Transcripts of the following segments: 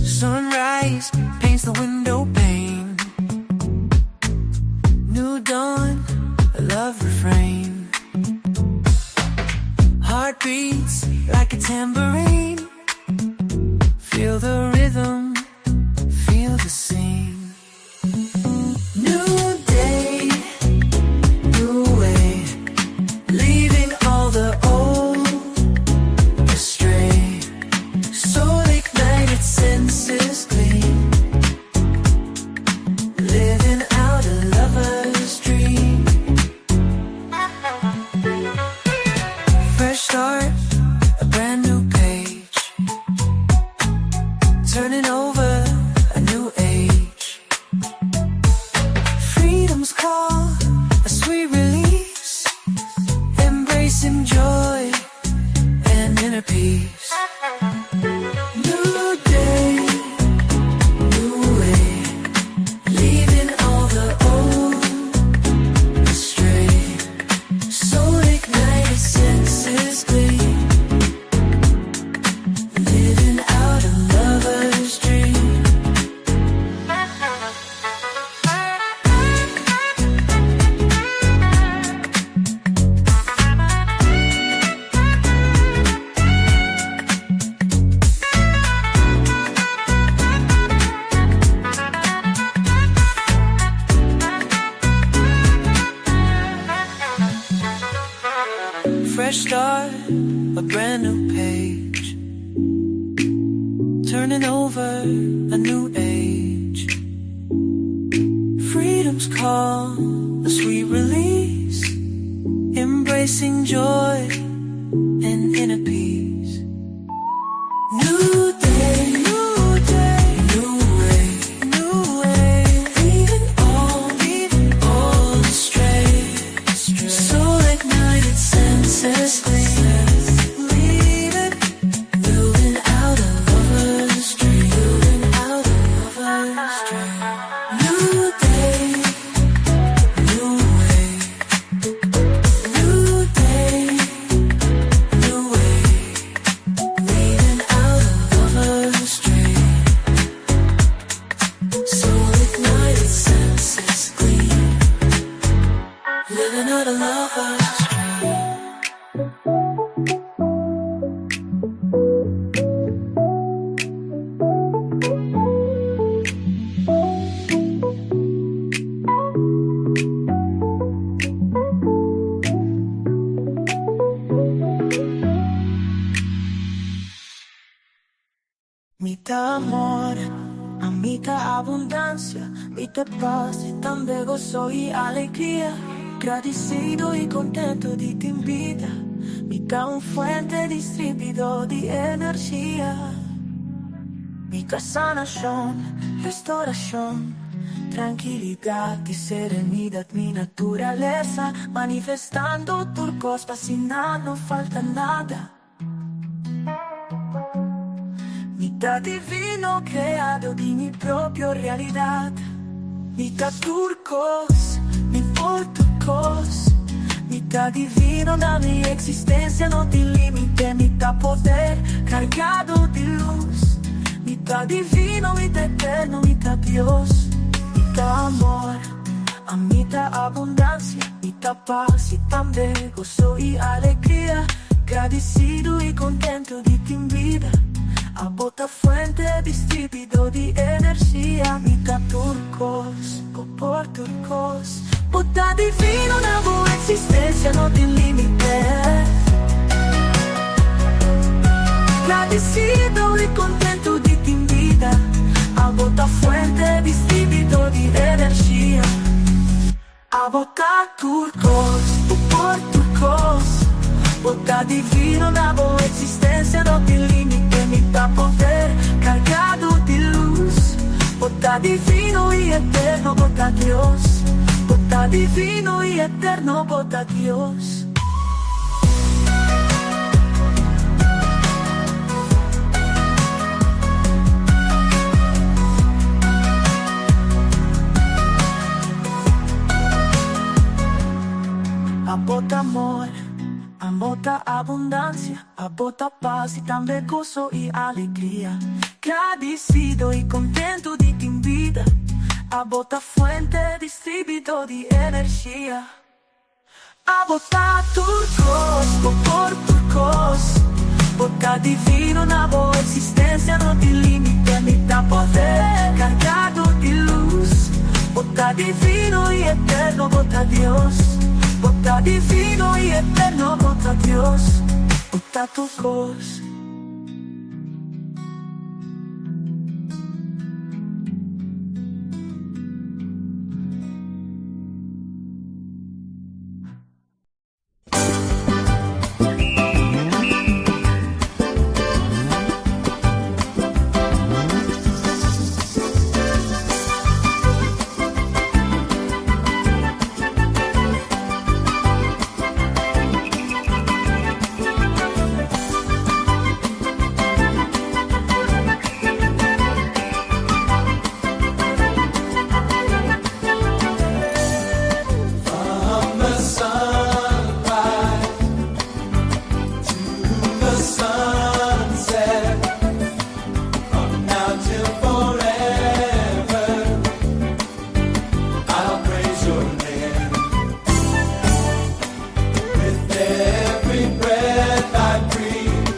Sunrise paints the window pane. New dawn, a love refrain. Heart beats like a tambourine. Feel the rhythm, feel the scene. New day, new way. Leaving all the old astray. Soul ignited, senses gleam. Living out a lover's dream. Fresh start, a brand new page. Turning over a new age. Freedom's call, a sweet release. Embracing joy and inner peace. New day, new way. Leaving all the old astray. Soul ignited, senses gleam. Living out a lover's dream. Fresh start, a brand new page. Turning over a new age. Freedom's call, a sweet release. Embracing joy and inner peace. New day, new day, new way, new way. Leaving all astray. Soul ignited, senses gleam. Leave it, building out a lover's dream. Building out a lover's dream. New day, new way. New day, new way. Leaving out a lover's dream. Soul ignited, senses gleam. Living out a lover's dream. Mi ta amor, ami ta abundansia, mi ta pas, tambe goso i alegria. Gradisido i kontentu di tin bida. Mi ta un fuente distribuidó di energia. Mi ta sanashon, restourashon, trankilidat i serenidat, mi naturalesa, manifestando tur kos pa asina no falta nada. Mi ta divino, kreadó di mi propio realidat. Mi ta tur kos, mi por tur kos. Mi ta divino, na mi eksistensia no tin límite. Mi ta poder, kargá di lus. Mi ta divino, mi ta eterno, mi ta Dios. Mi ta amor, ami ta abundansia. Mi ta pas i tambe goso i alegria. Gradisido i kontentu di tin bida. Abo ta fuente distribuidó di energia. Mi ta tur kos, bo por tur kos. Bo ta divino, na bo eksistensia no tin límite. Gradisido i kontentu di tin bida. Abo ta fuente distribuidó di energia. Abo ta tur kos, bo por tur kos. Bo ta divino, na bo eksistensia no tin límite. Mi ta poder, kargá di lus. Bo ta divino i eterno, bo ta Dios. Bo ta divino i eterno, bo ta cs. amor. Abo ta abundansia, abo ta pas i tambe goso i alegria. Gradisido i kontentu di tin bida, abo ta fuente distribuidó di energia. Abo ta tur kos, bo por tur kos. Bo ta divino, na bo eksistensia no tin límite. Mi ta poder kargado di lus. Bo ta divino i eterno, bo ta Dios. Bo ta divino i eterno, bo ta Dios. Bo ta tur kos. From the sunrise to the sunset, from now till forever, I'll praise your name. With every breath I breathe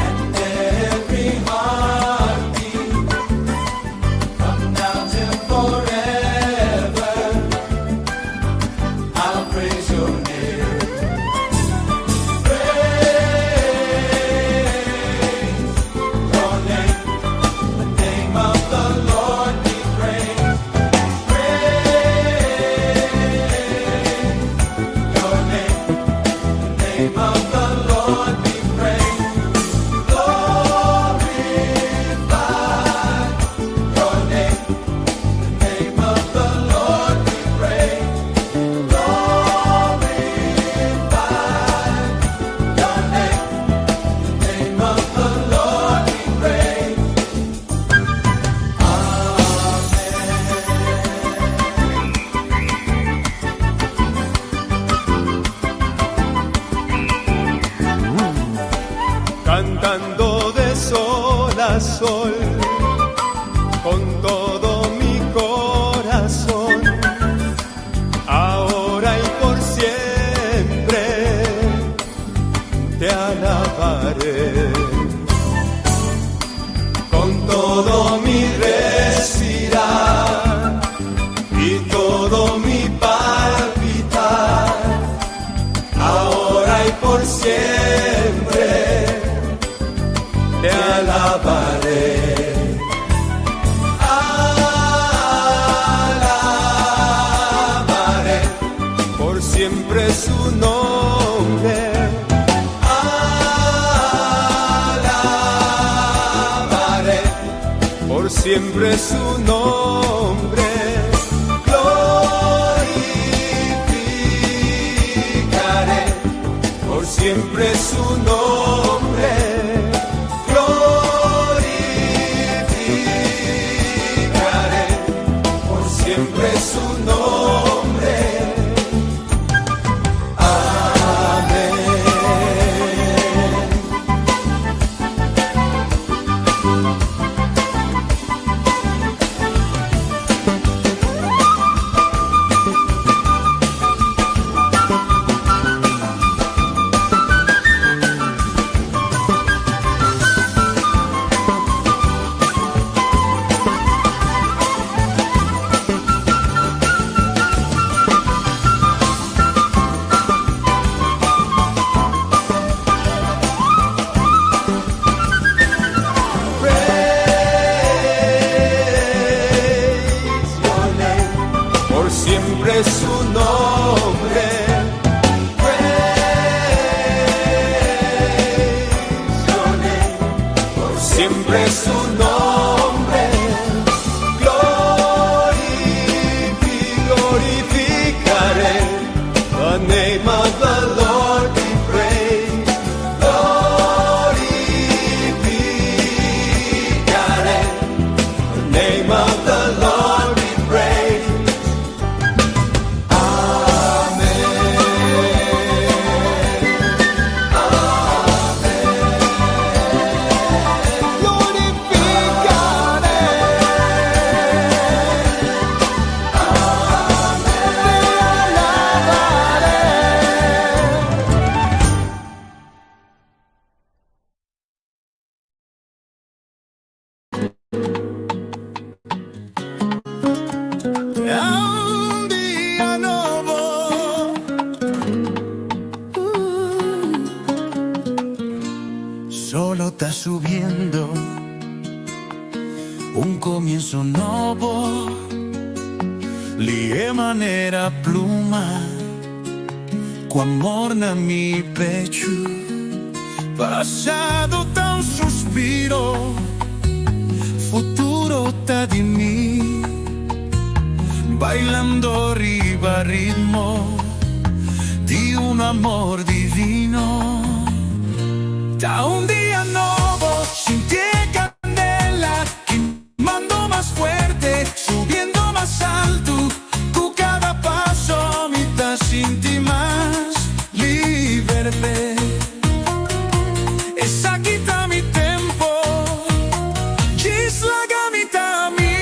and every heartbeat, from now till forever, I'll praise your name. Praise your name, the name of the Lord be praised. Praise your name, the name of the Lord be praised. Glorify your name, the name of the Lord be praised. Glorify your name, the name of the Lord be praised. Cantando de sol a sol, con todo mi corazón, ahora y por siempre te alabaré. Con todo mi respirar y todo mi palpitar, ahora y por siempre te alabaré. Alabaré por siempre su nombre. Alabaré por siempre su nombre. Glorificaré por siempre su nombre. Glorificaré por siempre su nombre. Amén. Praise your name, por siempre su nombre. Praise your name, por siempre su nombre. Glorificaré the name of the Lord be praised. Glorificaré the name of the Lord be praised. Amen. Lihe manera pluma, ku amor na mi pechu. Pasado ta un suspiro, futuro ta di mi. Bailando riba ritmo di un amor divino. Ta un dia nobo, sinti kandela, kimando mas fuerte, subiendo mas altu, ku kada paso mi ta sinti mas liber. Esaki ta mi tempu, djis laga mi ta mi.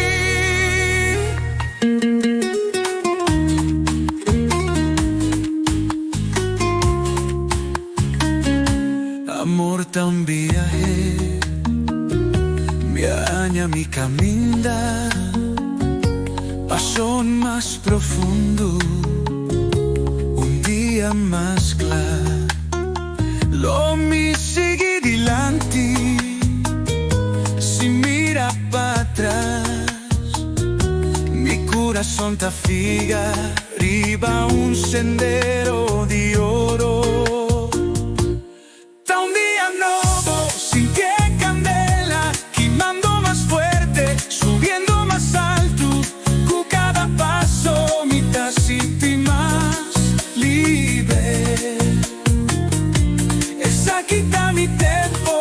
Amor ta un biahe, mi a haña mi kaminda, pashon mas profundo, un dia mas kla. Lo mi sigui dilanti, sin mira patras. Mi kurason ta fiha riba un sendero di oro. Ta un dia nobo, sinti kandela, kimando mas fuerte, subiendo mas altu, ku kada paso mi ta sinti mas liber. Esaki ta mi tempu,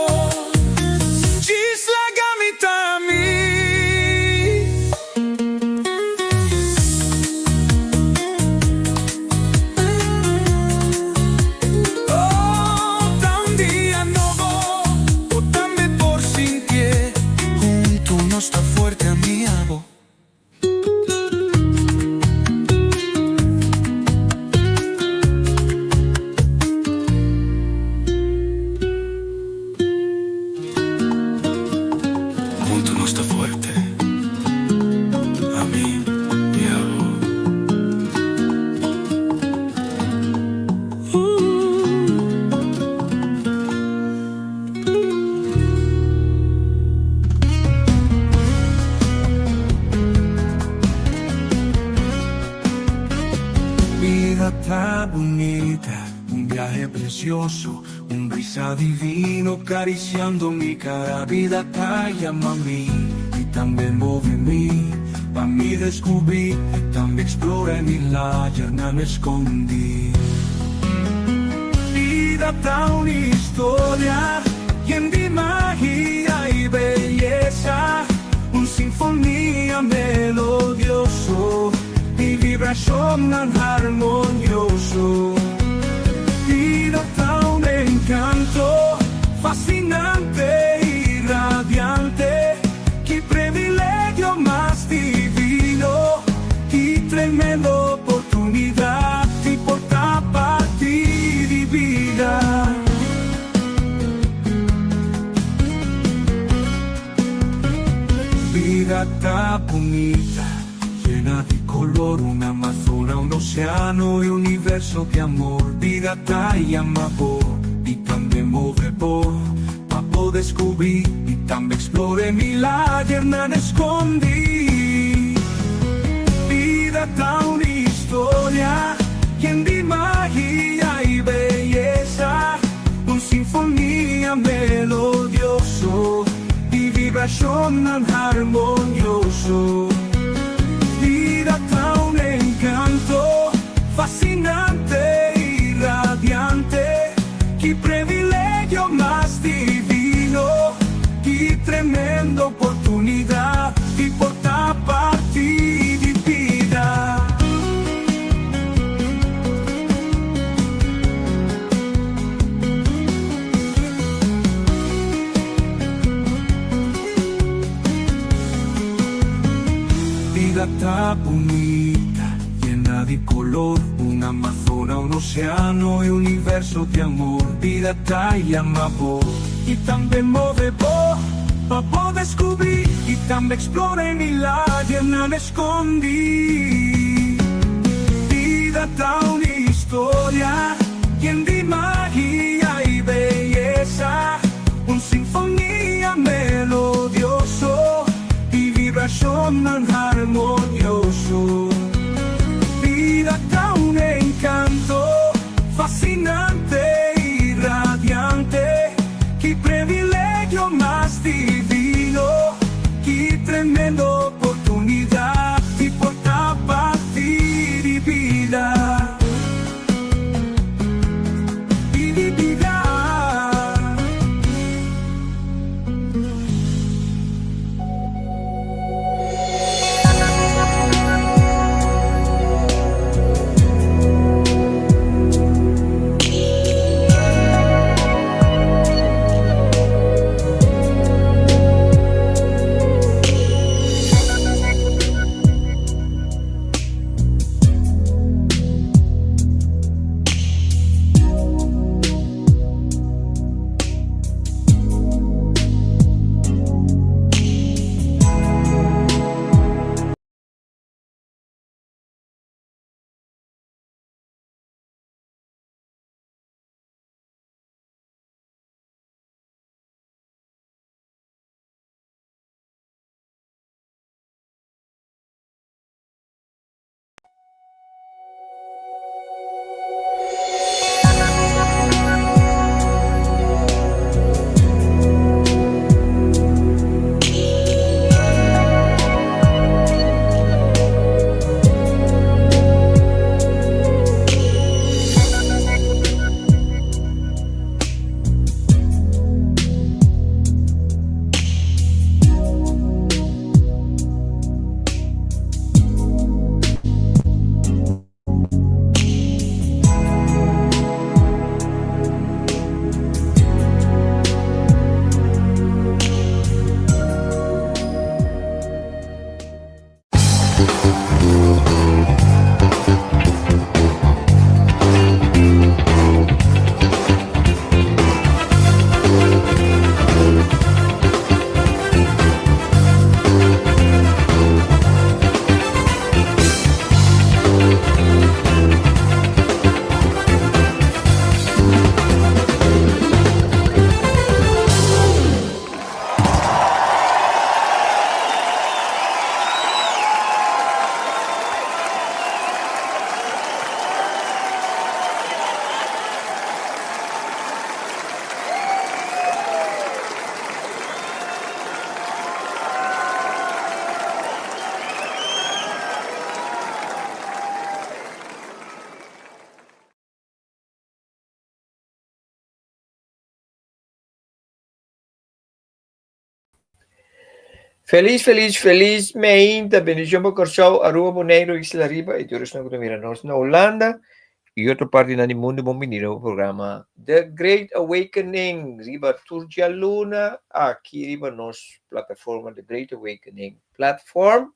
djis laga mi ta mi. Oh, ta un dia nobo, bo tambe por sinti, huntu nos ta fuerte, ami i abo. Huntu nos ta fuerte, ami i abo. Bida ta bunita, un biahe presioso, un brisa divino karisiando mi kara. Bida ta yama mi i tambe move mi, pa mi deskubrí, tambe eksplorá milagernan skondí. Bida ta un historia yen di magia i beyesa, un sinfonia melodioso i vibrashon armonioso. Bida ta un enkanto fasinante i radiante, ki privilegio mas divino, ki tremendo oportunidat di por ta parti di bida. Bida ta bunita, yena di koló, un Amazona, un oséano i universo di amor. Bida ta yama bo i tambe move bo, pa bo deskubrí i tambe eksplorá milagernan skondí. Bida ta un historia yen di magia i beyesa, un sinfonia melodioso i vibrashon armonioso. Bida ta un enkanto fasinante i radiante, ki privilegio mas divino, ki tremendo oportunidat di por ta parti di bida. Bida ta bunita, yena di koló, un Amazona, un oséano i universo di amor. Bida ta yama bo i tambe move bo, pa bo deskubrí i tambe eksplorá milagernan skondí. Bida ta un historia yen di magia i beyesa, un sinfonia melodioso i vibrashon armonioso. Felis, felis, felis meinta. Bendishon pa Kòrsou, Aruba, Boneiru, Isla Riba i tur esnan ku ta mira nos na Hulanda i otro partinan di mundu. Bon bini na bo programa The Great Awakening riba tur djaluna aki riba nos plataforma The Great Awakening Platform.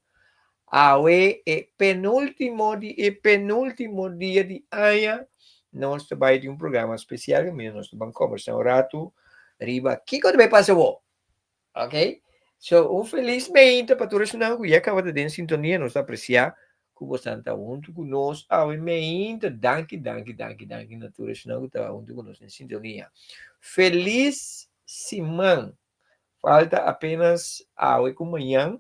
Awe e penúltimo di e penúltimo dia di aña nos ta bai tin un programa spesial kaminda nos ta ban kòmbersá un ratu riba kiko ta bai pasa awor. Ok, so un felis meinta pa tur esnan ku ya kaba ta den sintonia, nos ta apresiá ku bosan ta huntu ku nos awe meinta. Danki, danki, danki, danki na tur esnan ku ta huntu ku nos den sintonia. Felis siman. Falta apenas awe ku mañan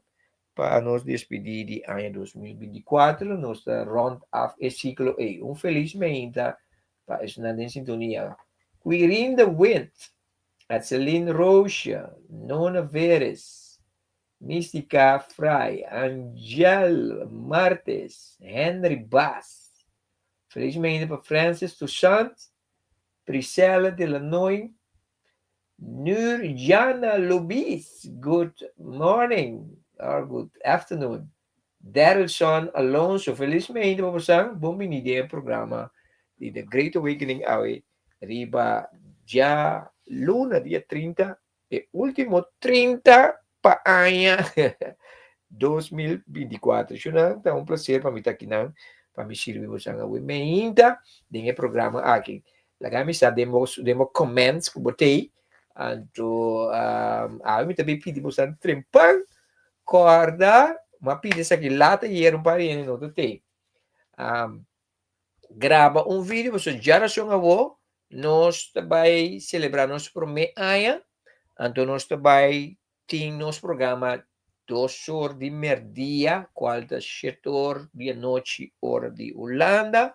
pa nos despidí di aña 2024. Nos ta rond af e siklo ei. Un felis meinta pa esnan den sintonia. Quirin de Wind Etseline Roosje, Nona Veres, Mystica Fry, Angel Martes, Henry Baas. Felizmente pa Francis Toussaint, Priscella Delanoy, Nurjana Lubis, good morning or good afternoon. Darylson Alonso, felizmente pa bosan, bon bini den e programa di The Great Awakening awe riba djaluna dia 30, e ultimo 30 pa aña 2024. Shunan, ta un placer pa mi ta akinan, pa mi sirbi bosan awe meinta den e programa aki. Laga mi sa den bo, den bo comments ku bo tei, anto um, awe mi ta bin pidi bosan trempan, kòrda, m'a pidi esaki laat ayer un par di hende no ta tei. Um, graba un video pasobra djarason awo nos ta bai selebrá nos promé aña, anto nos ta bai tin nos programa dos or di merdia, kual ta shete or di anochi ora di Hulanda.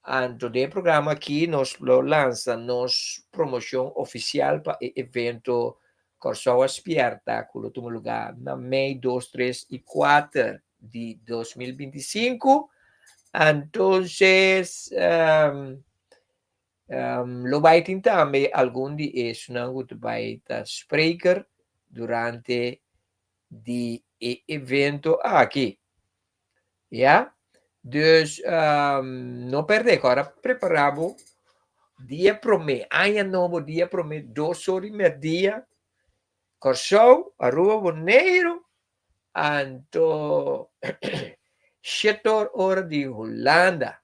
Anto den e programa aki nos lo lansa nos promoshon ofisial pa e evento Kòrsou a Spièrta ku lo tuma lugá na mei dos, tres i kuater di 2025. Entonces, um, um, lo bai tin tambe algun di esnan ku ta bai ta spreker durante di e evento aki. Ya? Dus um, no perde, ora prepara bo dia promé, aña nobo dia promé, 2 or di merdia, Kòrsou, Aruba, Boneiru, Anto 7 or ora di Hulanda.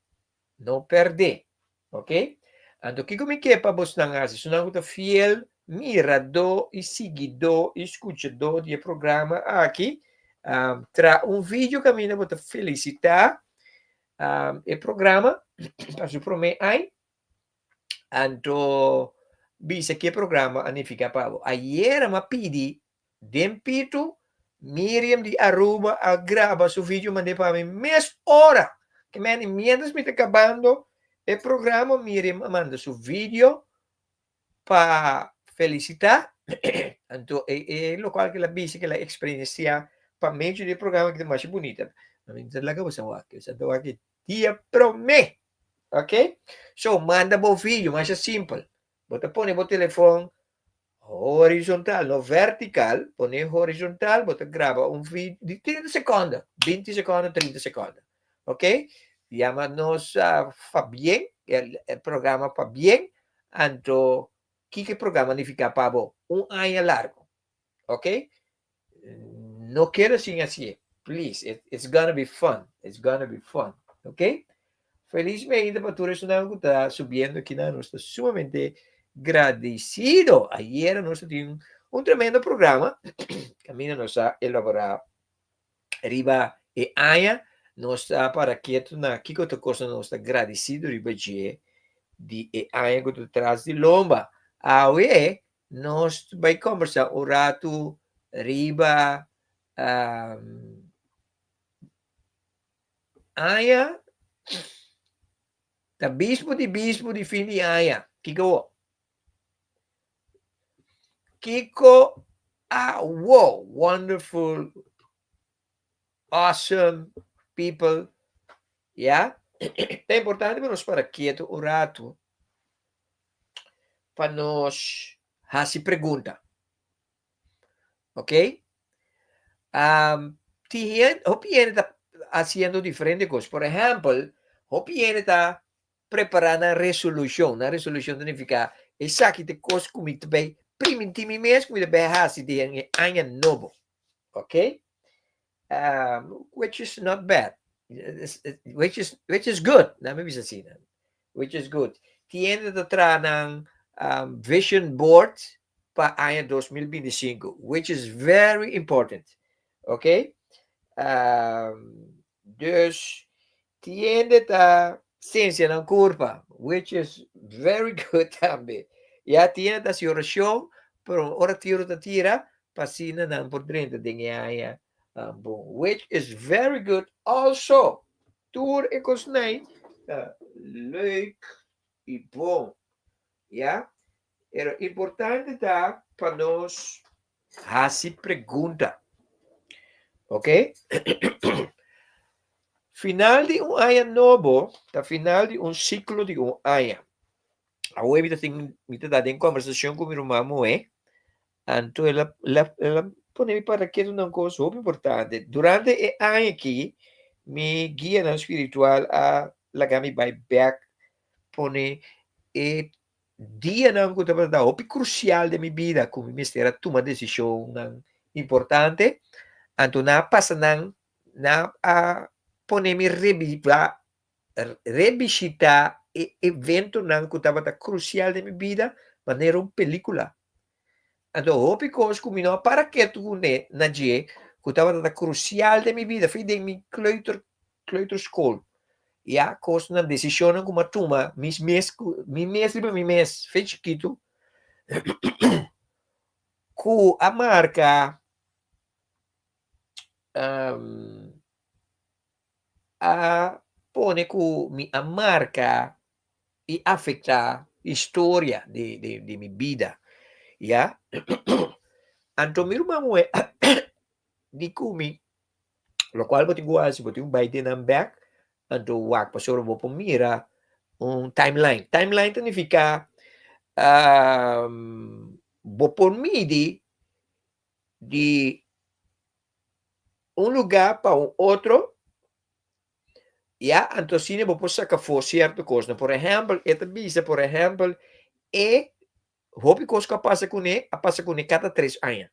No perde. Ok? Anto kiko mi ke pa bosnan hasi? Esnan ku ta fiel miradó i siguidó i skuchadó di e programa aki, um, tra un video kaminda bo ta felisitá um, e programa pa su promé ai. Anto bisa ke programa a nifiká pa bo. Ayera m'a pidi Den pitu, Miriam di Aruba a graba su video mand'é pa mi mes ora. Ke mende mientras mi ta kabando e programa Miriam a manda su video pa felisitá. Anto e e lokual ke el a bisa ke el a eksperensiá pa medio di e programa ki ta masha bunita. Mi ta laga boso wak, boso ta wak e dia promé. Ok? So manda bo video, masha simpel. Bo ta pone bo telefon Horizontal, no vertical, pone horizontal, bo ta graba un video di 30 seconde, 20 seconde, 30 seconde. Ok? Yama nos uh, Fabien, el, el programa Fabien, anto kiko e programa nifica pa bo? Un aña largo. Ok? No keda sin hacié. Please, it, it's gonna be fun. It's gonna be fun. Ok? Felizmente pa tur esnan ku ta subiendo aki nan, nos ta sumamente gradecido. Ayer nos tin un tremendo programa. Kaminda nos a elaborá riba e aña. Nos ta para ketu na kiko ta cosa nos ta gradecido riba dje di e aña ku ta tras di lomba. Awe nos bai kombersá un ratu riba um, aña ta bispo di bispo di fin di aña. Kiko wo? Kiko awo? Wonderful, awesome people. Ya? Ta importante pa nos para ketu un ratu pa nos hasi pregunta. Ok? Tin hende, hopi hende ta hasiendo diferente kos. Por ehèmpel, hopi hende ta prepará nan resolushon. Nan resolushon ta nifiká esaki ta e kos ku mi ta bai primintí mi mes ku mi ta bai hasi den e aña nobo. Ok? Which is not bad. Which is good. Laat mi bisa asina. Which is good. Tin hende ta traha nan vision board pa aña 2025, which is very important. Ok? Dus tin hende ta sensia nan kurpa, which is very good tambe. Ya tin hende ta hasi orashon, pero ora tiro ta tira, pa asina nan por drenta den e aña bon, which is very good also. Tur e kosnan ta leuk i bon. Ya? Pero importante ta pa nos hasi pregunta. Ok? Final di un aña nobo ta final di un siklo di un aña. Awe mi ta tin mi ta da den kombersashon ku mi ruman muhé, anto el a el a el a pone mi para ketu na un kos hopi importante. Durante e aña aki mi guianan spiritual a laga mi bai bèk pone e dianan ku tabata hopi krusial den mi bida ku mi mester a tuma desishonnan importante, anto nan a pasa nan, nan a pone mi rebiba, rebishitá e eventonan ku tabata krusial den mi bida manera un pelikula. Anto hopi kos ku mi no a para ketu kuné na dje ku tabata ta krusial den mi bida, fi den mi kleuter kleuterschool. Ya kosnan, desishonnan ku mi a tuma mis mes ku mi mes riba mi mes fe chikitu ku a marka a pone ku mi a marka i afektá historia di di di mi bida ya. Anto mi ruman muhé di ku mi Lokual bo tin ku hasi, bo tin ku bai den nan bèk, anto wak pasobra bo por mira un timeline. Timeline ta nifiká bo por midi di un lugá pa un otro, ya, anto asina bo por saka afó sierto kosnan. Por ehèmpel, e ta bisa, por ehèmpel, e hopi kos ku a pasa kuné, a pasa kuné kada tres aña.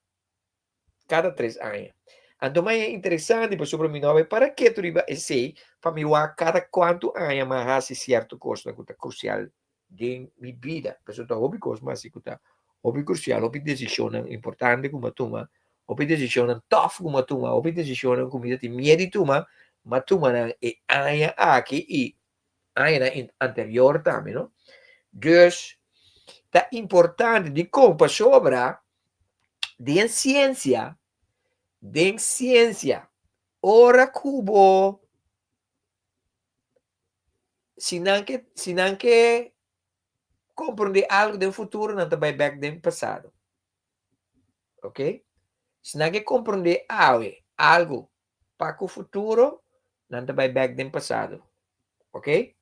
Kada tres aña. Anto mai e interesante pasobra mi no a bai para ketu riba esei pa mi wak kada kuantu aña mi a hasi sierto kosnan ku ta krusial den mi bida. Pasobra ta hopi kos mi a hasi ku ta hopi krusial, hopi desishonnan importante ku mi a tuma, hopi desishonnan tòf ku mi a tuma, hopi desishonnan ku mi ta tin miedu di tuma, mi a tuma nan e aña aki i añanan anterior tambe, no? Dus ta importante dikon pasobra den siensia, den siensia, ora ku bo si nan ke si nan ke komprondé algu den futuro nan ta bai bèk den pasado. Ok? Si nan ke komprondé awe algu pa ku futuro nan ta bai bèk den pasado. Ok?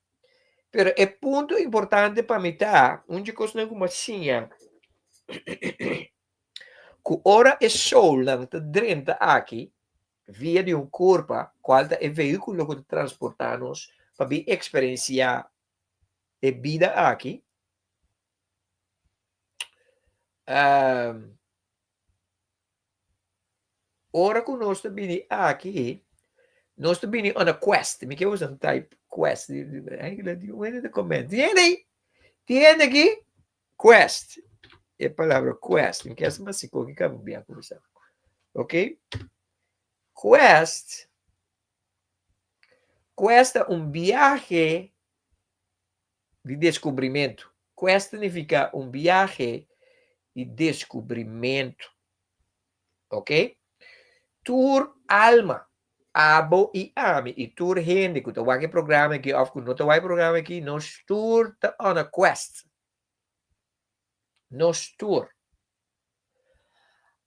Pero e punto importante pa mi ta, un dje kosnan ku mi a siña, ku ora e soulnan ta drenta aki via di un kurpa, kual ta e vehíkulo ku ta transportá nos pa bin eksperensiá e bida aki, Ora ku nos ta bini aki, nos ta bini on a quest. Mi ke usa un type quest. Eigenlijk, un hende ta comment. Tin hende ahí? Tin hende aki? Quest. E palabra quest. Mi ke hasi mas siko ki kaba bia kusa. Ok? Quest. Quest ta un biahe di deskubrimentu. Quest ta nifiká un biahe di deskubrimentu. Ok? Tur alma, abo i ami i tur hende ku ta wak e programa aki òf ku no ta wak e programa aki, nos tur ta on a quest. Nos tur.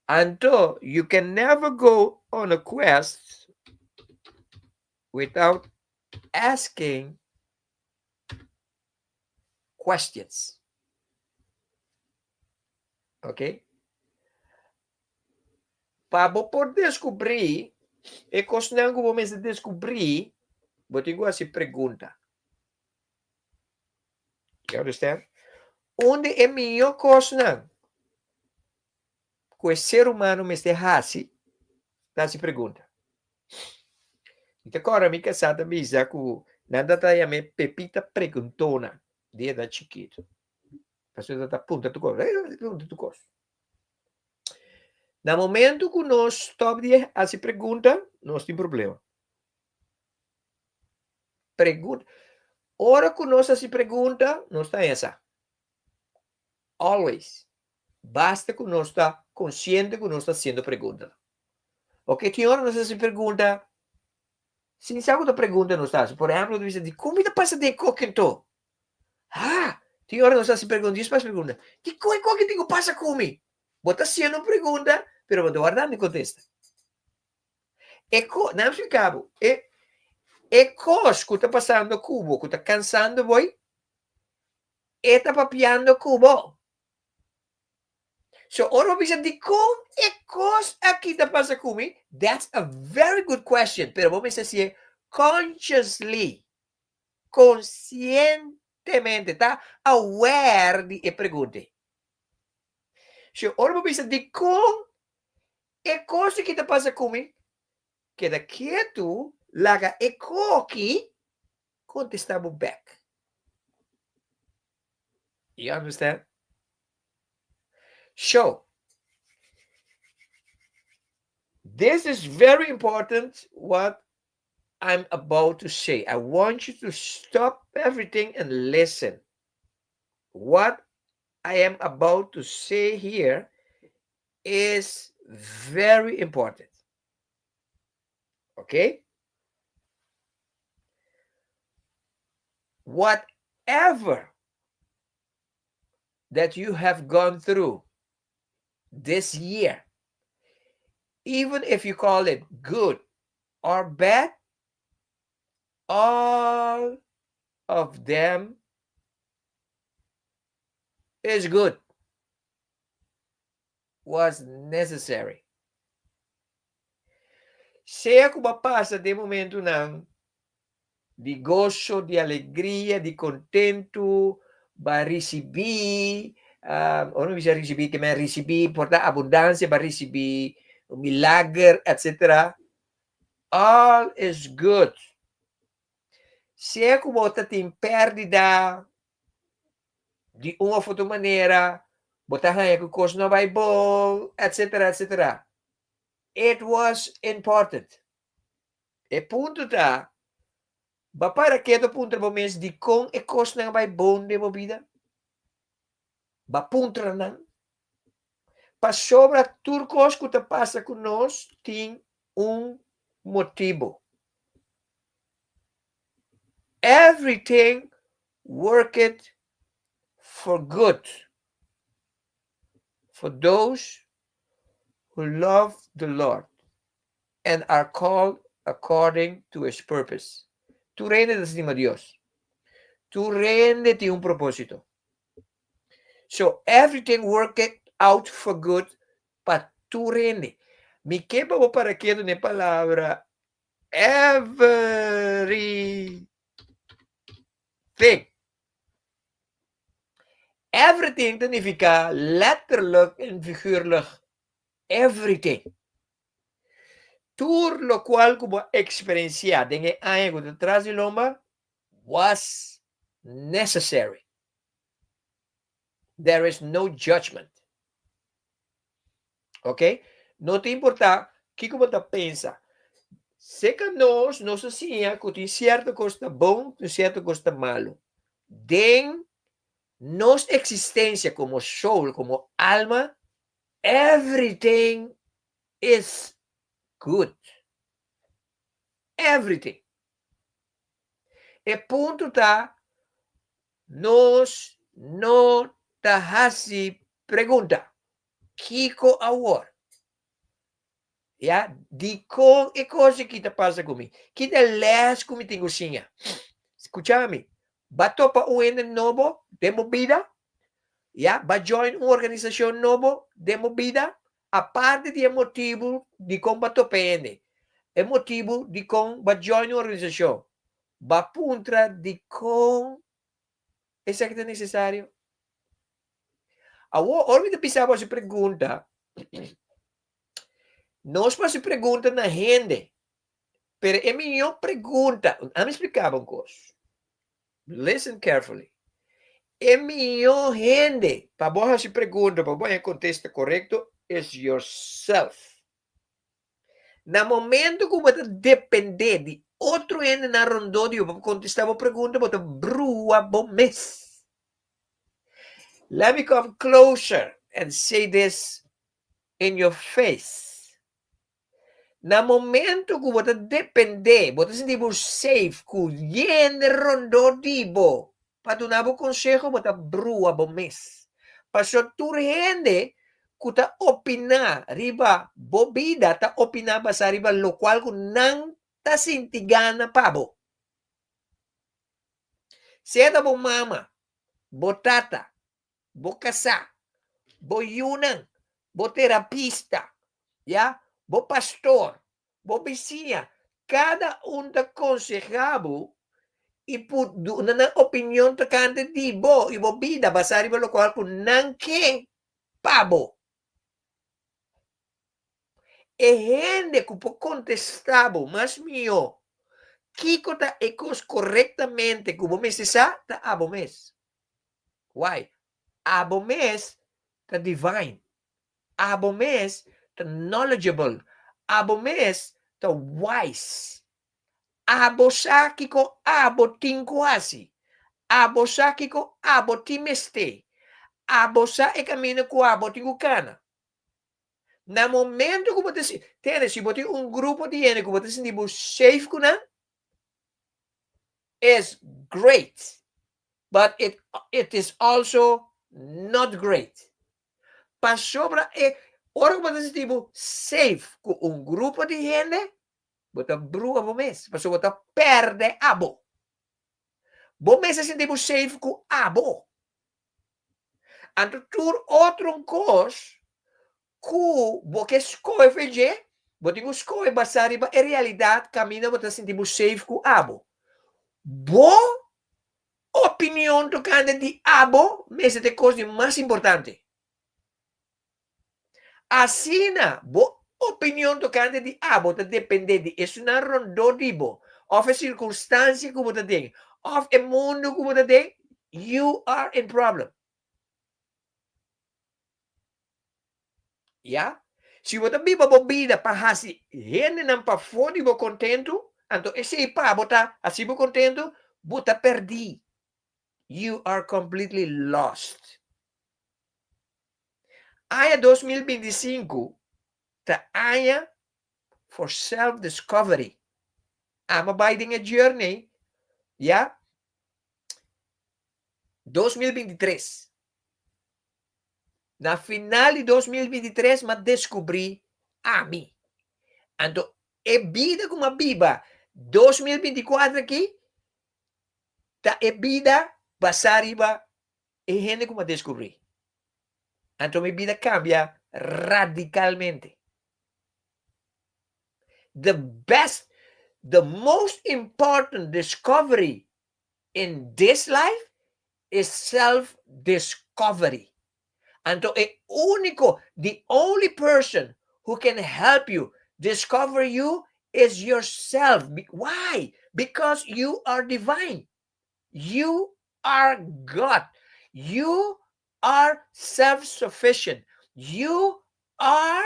Anto, you can never go on a quest without asking questions. Ok? Pa bo por deskubrí e kosnan ku bo mester deskubrí, bo tin ku hasi pregunta. You understand? Un di e mihó kosnan ku e ser humano mester hasi ta hasi pregunta. Mi ta kòrda mi kasá ta bisa ku nan ta ta yam'é Pepita Preguntona di e ta chikitu. Pasobra e ta puntra tur kos, puntra tur kos. Na momento ku nos stòp di hasi pregunta, nos tin problema. Pregunta. Ora ku nos hasi pregunta, nos ta haña sa. Always. Basta ku nos ta konsiente ku nos ta hasiendo pregunta. Ok, tin ora nos hasi pregunta sin sa ku ta pregunta nos ta hasi. Por ehempel, nos ta bisa, dikon mi ta pasa den koki anto? Ha! Tin ora nos hasi pregunta, Dios pa hasi pregunta. Kiko e koki tin ku pasa ku mi? Bo ta hasiendo un pregunta, pero bo ta warda mi kontesta. E ko, nan splika bo, e, e kos ku ta pasando ku bo, ku ta kansando bo, e ta papiando ku bo. So ora bo bisa dikon e kos aki ta pasa ku mi, that's a very good question, pero bo mester hasié consciously. Konsientemente, ta aware di e pregunta ei. Si ora bo bisa dikon e kos aki ta pasa ku mi, keda ketu, laga e koki kontestá bo bèk. You understand? So, this is very important what I'm about to say. I want you to stop everything and listen. What I am about to say here is very important. Okay? Whatever that you have gone through this year, even if you call it good or bad, all of them is good, was necessary. Sea ku bo a pasa den momentunan di goso, di alegria, di kontentu, bo a risibí, ora mi bisa risibí, ke men risibí por ta abundansia, bo a risibí un milager, etcetera, all is good. Sea ku bo ta tin pèrdida di un òf otro manera, bo ta haña ku kos no bai bon, etcetera, etcetera. It was important. E punto ta, bo a para ketu puntra bo mes dikon e kosnan a bai bon den bo bida? Bo a puntra nan? Pasobra tur kos ku ta pasa ku nos tin un motibu. Everything worketh for good for those who love the Lord and are called according to his purpose. Tur hende ta stima Dios. Tur hende tin un propósito. So everything worketh out for good pa tur hende. Mi ke pa bo para ketu na e palabra everything. Everything ta nifiká letterlijk en figuurlijk everything. Tur lokual ku bo a eksperensiá den e aña ku ta tras di lomba was necessary. There is no judgment. Ok? No ta importá kiko bo ta pensa. Seka nos, nos a siña ku tin sierto kos ta bon, tin sierto kos ta malu. Den nos eksistensia komo soul, komo alma, everything is good. Everything. E punto ta, nos no ta hasi pregunta, Kiko awor? Ya, dikon e kos aki ta pasa ku mi? Ki ta e lès ku mi tin ku siña? Skucha mi, ba topa un hende nobo den bo bida, ya, ba join un organisashon nobo den bo bida. Aparte di e motibu dikon bo a topa hende, e motibu dikon bo a join un organisashon, bo a puntra dikon esaki ta nesesario? Awor, ora mi ta bisa bo hasi pregunta, nos por hasi pregunta na hende, pero e mihó pregunta, ami splika bo un kos, listen carefully, e mihó hende pa bo hasi pregunta, pa bo haña kontesta korekto, is yourself. Na momento ku bo ta dependé di otro hendenan rondó di bo pa kontestá bo pregunta, bo ta brua bo mes. Let me come closer and say this in your face. Na momento ku bo ta dependé, bo ta sinti bo safe ku hende rondó di bo pa duna bo konseho, bo ta brua bo mes. Pasobra tur hende ku ta opiná riba bo bida ta opiná basá riba lokual ku nan ta sinti gana pa bo. Sea ta bo mama, bo tata, bo kasá, bo yunan, bo terapista, ya, bo pastor, bo bisiña, kada un ta konsehá bo i por duna nan opinion tokante di bo i bo bida basá riba lokual ku nan ke pa bo. E hende ku por kontestá bo mas mihó kiko ta e kos korektamente ku bo mester sa ta abo mes. Why? Abo mes ta divine. Abo mes ta knowledgeable. Abo mes ta wise. Abo sa kiko abo tin ku hasi. Abo sa kiko abo tin mester. Abo sa e kaminda ku abo tin ku kana. Na momento ku bo ta si, tende, si bo tin un grupo di hende ku bo ta sinti bo safe ku nan, is great, but it it is also not great. Pasobra e ora ku bo ta sinti bo safe ku un grupo di hende, bo ta brua bo mes, pasobra bo ta pèrdè abo. Bo mes ta sinti bo safe ku abo. Anto tur otro kos ku bo ke skohe for dje, bo tin ku skohe basá riba e realidat kaminda bo ta sinti bo safe ku abo. Bo opinion tokante di abo mester ta e kos di mas importante. Asina, bo opinion tokante di abo ta dependé di esunnan rondó di bo, òf e sirkunstansia ku bo ta den, òf e mundu ku bo ta den, you are in problem. Ya? Si bo ta biba bo bida pa hasi hendenan pafó di bo kontentu, anto esei pa bo ta hasi bo kontentu, bo ta pèrdí. You are completely lost. Aña 2025 ta aña for self discovery. Amo bai den e journey ya 2023. Na final di 2023 m'a descubri ami. Anto e bida ku m'a biba 2024 aki ta e bida basá riba e hende ku mi a deskubrí. Anto mi bida kambia radikalmente. The best, the most important discovery in this life is self-discovery. Anto e úniko, the only person who can help you discover you is yourself. Why? Because you are divine. You are God. You are self-sufficient. You are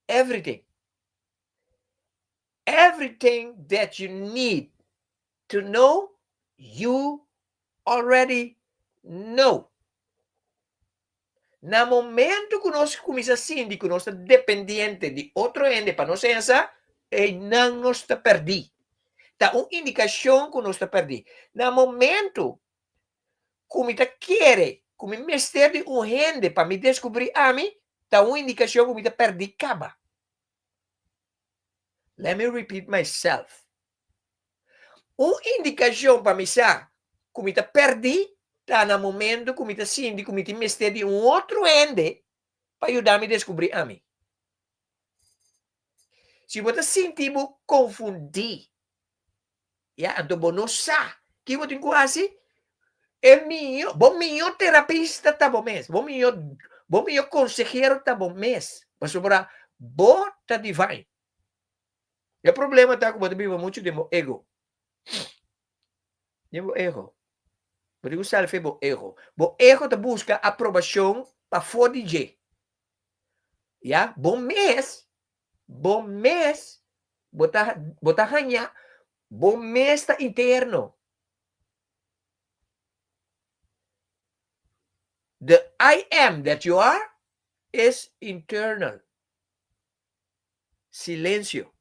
everything. Everything that you need to know, you already know. Na momento ku nos kuminsá sinti ku nos ta dependiente di otro hende pa nos haña sa, einan nos ta pèrdí. Ta un indikashon ku nos ta pèrdí. Na momento ku mi ta kere ku mi mester di un hende pa mi deskubrí ami, ta un indikashon ku mi ta pèrdí kaba. Let me repeat myself. Un indikashon pa mi sa ku mi ta pèrdí. ta na momento ku mi ta sinti ku mi tin mester di un otro hende pa yuda mi deskubrí ami. Si bo ta sinti bo konfundí, ya, anto bo no sa ki bo tin ku hasi, e mihó, bo mihó terapista ta bo mes, bo mihó, bo mihó konsehero ta bo mes, pasobra bo ta divine. E problema ta ku bo ta biba muchu den bo ego. Den bo ego. Bo tin ku sali for bo ego. Bo ego ta buska aprobashon pafó di dje. Ya, bo mes, bo mes, bo ta, bo ta haña, bo mes ta interno. The I am that you are is internal. Silensio.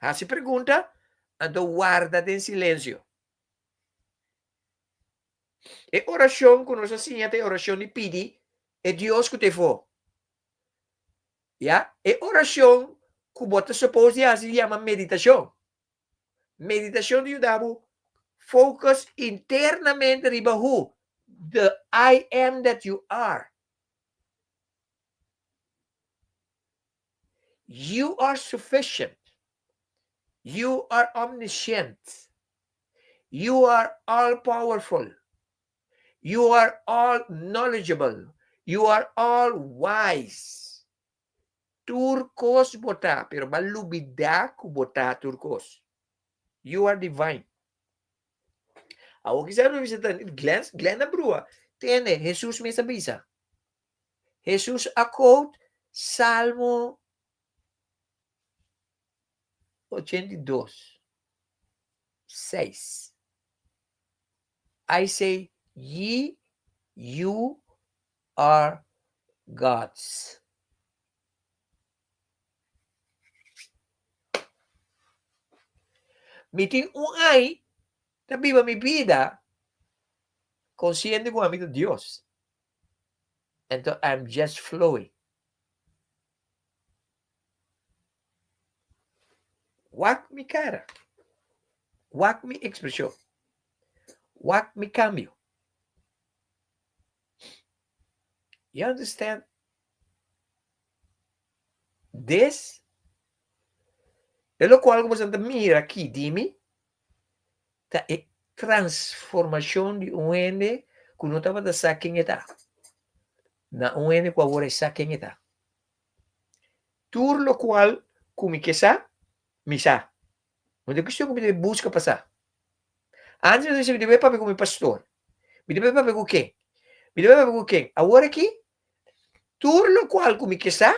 Hasi pregunta, anto warda den silensio. E orashon ku nos a siña ta e orashon di pidi e Dios ku ta efo. Ya, e orashon ku bo ta suppose di hasi yama meditashon. Meditashon ta yuda bo focus internamente riba who? The I am that you are. You are sufficient. You are omniscient. You are all powerful. You are all knowledgeable. You are all wise. Tur kos bo ta, pero ba lubida ku bo ta tur kos. You are divine. Awor kisas bo bisa ta Glenn, Glenn a brua. Tende, Jesus mes a bisa. Jesus a quote Salmo 82, 6. I say, ye, you are gods. Mi tin un ai ta biba mi bida konsiente ku ami ta Dios. Anto I'm just flowing. Wak mi kara. Wak mi ekspreshon. Wak mi kambio. You understand? This e lokual ku boso ta mira aki di mi ta e transformashon di un hende ku no tabata sa ken e ta na un hende ku awor e sa ken e ta. Tur lokual ku mi ke sa, mi sa. No ta kuestion ku mi debe buska pa sa. Antes mi ta bisa mi debe papia ku mi pastor, mi debe papia ku ken, mi debe papia ku ken. Awor aki, tur lokual ku mi ke sa,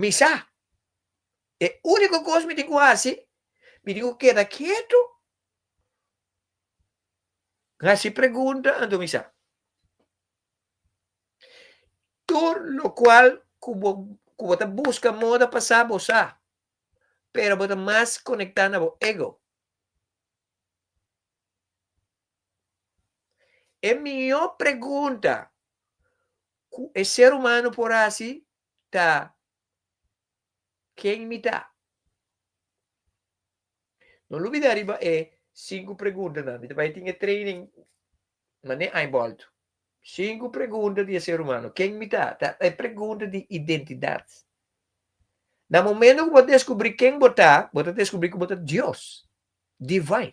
mi sa. E úniko kos mi tin ku hasi, mi tin ku keda ketu, hasi pregunta, anto mi sa. Tur lokual ku bo ku bo ta buska moda pa sa, bo sa. Pero bo ta mas konektá na bo ego. E mihó pregunta ku e ser humano por hasi ta, Ken mi ta? No lubida riba e sinku preguntanan. Mi ta bai tin e training manera aña bolto. Sinku pregunta di e ser humano. Ken mi ta? Ta e pregunta di identidat. Na momento ku bo deskubrí ken bo ta, bo ta deskubrí ku bo ta Dios. Divine.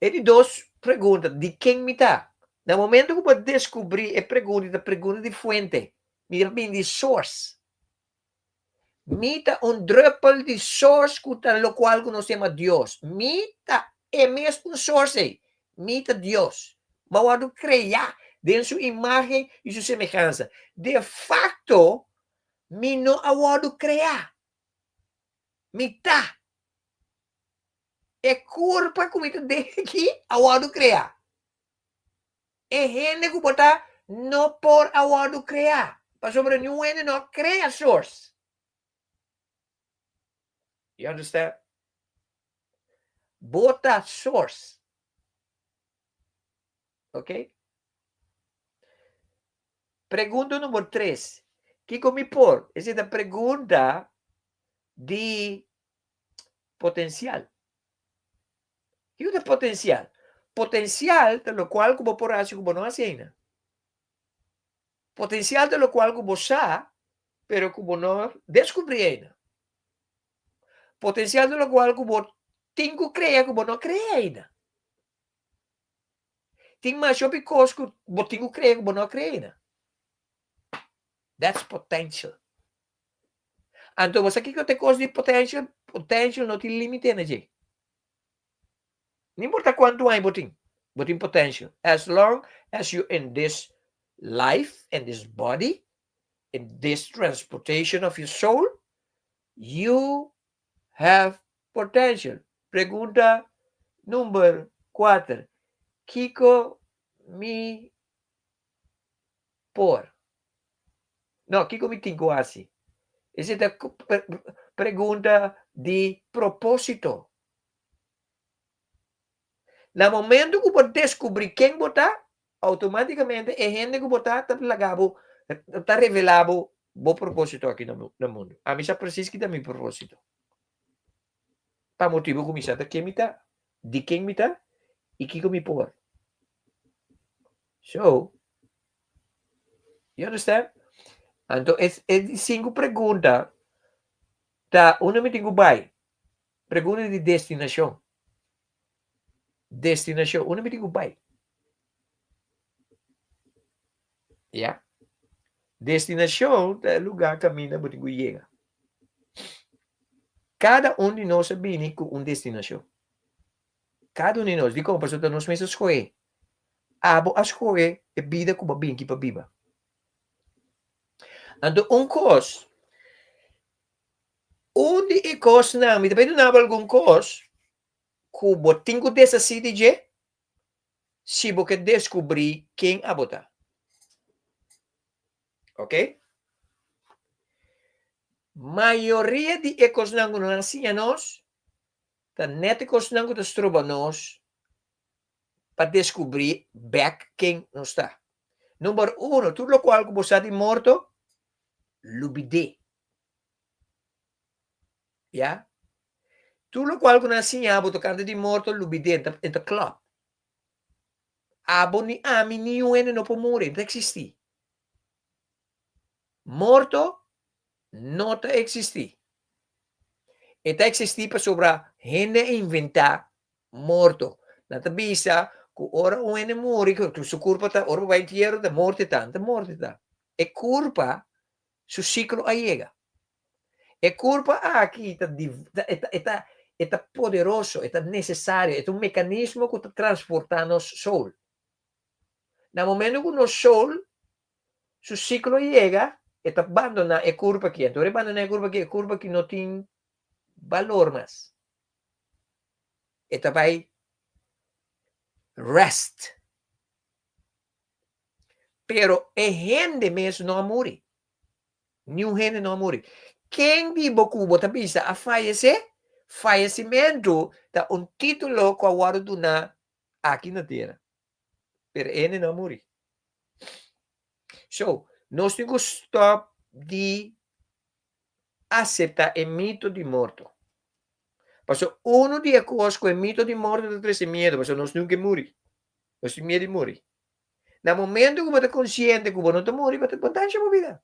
E di dos pregunta, di ken mi ta? Na momento ku bo deskubrí e pregunta, ta pregunta di fuente, mi ta bini di source. Mi ta un druppel di source ku ta lokual ku nos yama Dios. Mi ta e mes un source ei. Mi ta Dios. Mi a wòrdu kreá den su imágen i su semehansa. De fakto, mi no a wòrdu kreá. Mi ta. E kurpa ku mi ta den aki a wòrdu kreá. E hende ku bo ta no por a wòrdu kreá, pasobra niun hende no a krea source. You understand? Bo ta source. Ok? Pregunta number tres. Kiko mi por? Esei ta pregunta di potensial. Kiko ta potensial? Potensial ta lokual ku bo por hasi ku bo no hasi ainda. Potensial ta lokual ku bo sa, pero ku bo no deskubrí ainda. Potensial ta lokual ku bo tin ku krea ku bo no krea ainda. Tin masha hopi kos ku bo tin ku krea ku bo no a krea ainda. That's potential. Anto bo sa kiko ta e kos di potential? Potential no tin limite na dje. No importa kuantu aña bo tin, bo tin potential. As long as you in this life, in this body, in this transportation of your soul, you have potential. Pregunta number kuater, Kiko mi por? No, kiko mi tin ku hasi? Esei ta pregunta di propósito. Na momento ku bo deskubrí ken bo ta, outomátikamente e hende ku bo ta ta laga bo, ta revelá bo bo propósito aki na mundu. Ami sa presis ki ta mi propósito. Pa motibu ku mi sa ta ken mi ta, di ken mi ta i kiko mi por. So, you understand? Anto e di sinku pregunta ta unda mi tin ku bai? Pregunta di destinashon. Destinashon. Unda mi tin ku bai? Ya. Destinashon ta e lugá kaminda bo tin ku yega. Kada un di nos a bini ku un destinashon. Kada un di nos. Dikon? Pasobra ta nos mes a skohe. Abo a skohe e bida ku bo a bini aki pa biba. Anto un kos Un di e kosnan, mi ta bai duna bo algun kos ku bo tin ku deshasí di dje si bo ke deskubrí ken abo ta. Oke? Mayoria di e kosnan ku nan a siña nos ta nèt e kosnan ku ta stroba nos pa deskubrí bèk ken nos ta. Number uno, tur lokual ku bo sa di morto, lubid'é. Ya. Tur lokual ku nan a siña bo tokante di morto lubid'é, e ta klòp. Abo ni ami niun hende no por muri, e no ta eksistí. Morto no ta eksistí. E ta eksistí pasobra hende a inventá morto. Nan ta bisa ku ora un hende muri, ku su kurpa ta, ora bo bai entiero ta morto e ta, no ta morto e ta. E kurpa su siklo a yega. E kurpa aki ta e ta e ta poderoso, e ta nesesario, e ta un mekanismo ku ta transportá nos soul. Na momento ku nos soul su siklo yega, e ta bandoná e kurpa aki. Anto ora e bandoná e kurpa aki, e kurpa aki no tin balor mas. E ta bai rest. Pero e hende mes no a muri. Niun hende no a muri. Ken di bo ku bo ta bisa a fayesé? Fayesimentu ta un título ku a wòrdu duná aki na tera. Pero e hende no a muri. So, nos tin ku stòp di aseptá e mito di morto. Pasobra unu di e kos ku e mito di morto ta trese miedu, pasobra nos nunka muri. Nos tin miedu di muri. Na momento ku bo ta konsiente ku bo no ta muri, bo ta bo ta ansha bo bida.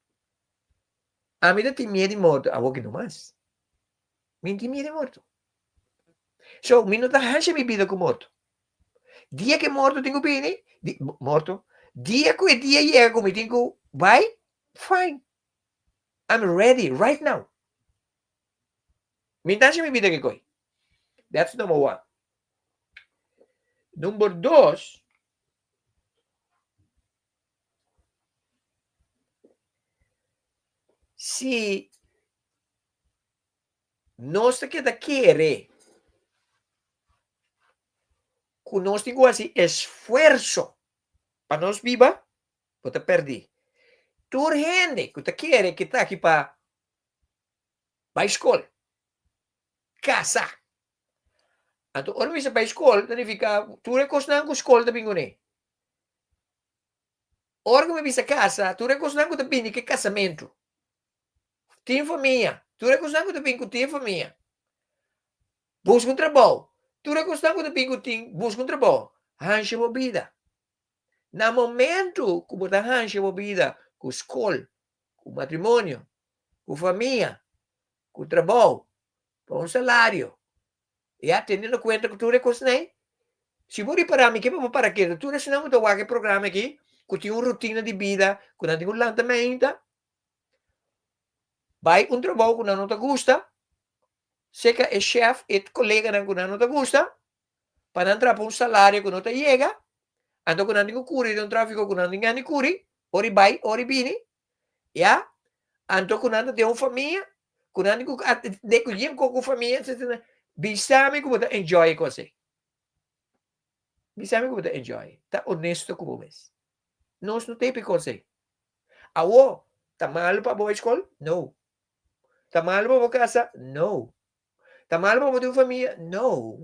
Ami ta tin miedu di morto, awor ki no mas. Mi no tin miedu di morto. So, mi no ta hansha mi bida ku morto. Dia ku e morto tin ku bini, di, morto, dia ku e dia yega ku mi tin ku bai, fine. I'm ready right now. Mi ta hansha mi bida kikoi. That's number one. Number dos, si nos ta keda kere ku nos tin ku hasi esfuerso pa nos biba, bo ta pèrdí. Tur hende ku ta kere ke ta aki pa bai skol, kasa, Anto ora mi bisa bai skol ta nifiká tur e kosnan ku skol ta bin kuné. Ora ku mi bisa kasa, tur e kosnan ku ta bini ku e kasamentu. Tin famia, tur e kosnan ku ta bin ku tin famia. Buska un trabou, Tur e kosnan ku ta bin ku tin buska un trabou, hansha bo bida. Na momento ku bo ta hansha bo bida ku skol, ku matrimonio, ku famia, ku trabou, pa un salario, ya teniendo kuenta ku tur e kosnan ei, si bo ripará mi ke pa bo para ketu, tur esnan ku ta wak e programa aki, ku tin un rutina di bida, ku nan tin ku lanta mainta, bai un trabou ku nan no ta gusta, seka e shef, e koleganan ku nan no ta gusta, pa nan trapa un salario ku no ta yega, anto ku nan tin ku kuri den un trafiko ku nan tin gana di kuri, ora i bai, ora i bini, ya, anto ku nan ta den un famia, ku nan tin ku de ku yen ku famia, etcetera, bisa mi ku bo ta enjoy e kos ei. Bisa mi ku bo ta enjoy, ta honesto ku bo mes. Nos no ta happy kos ei. Awo, ta malu pa bo bai skol? No. Ta malu pa bo kasa? No. Ta malu pa bo tin un famia? No.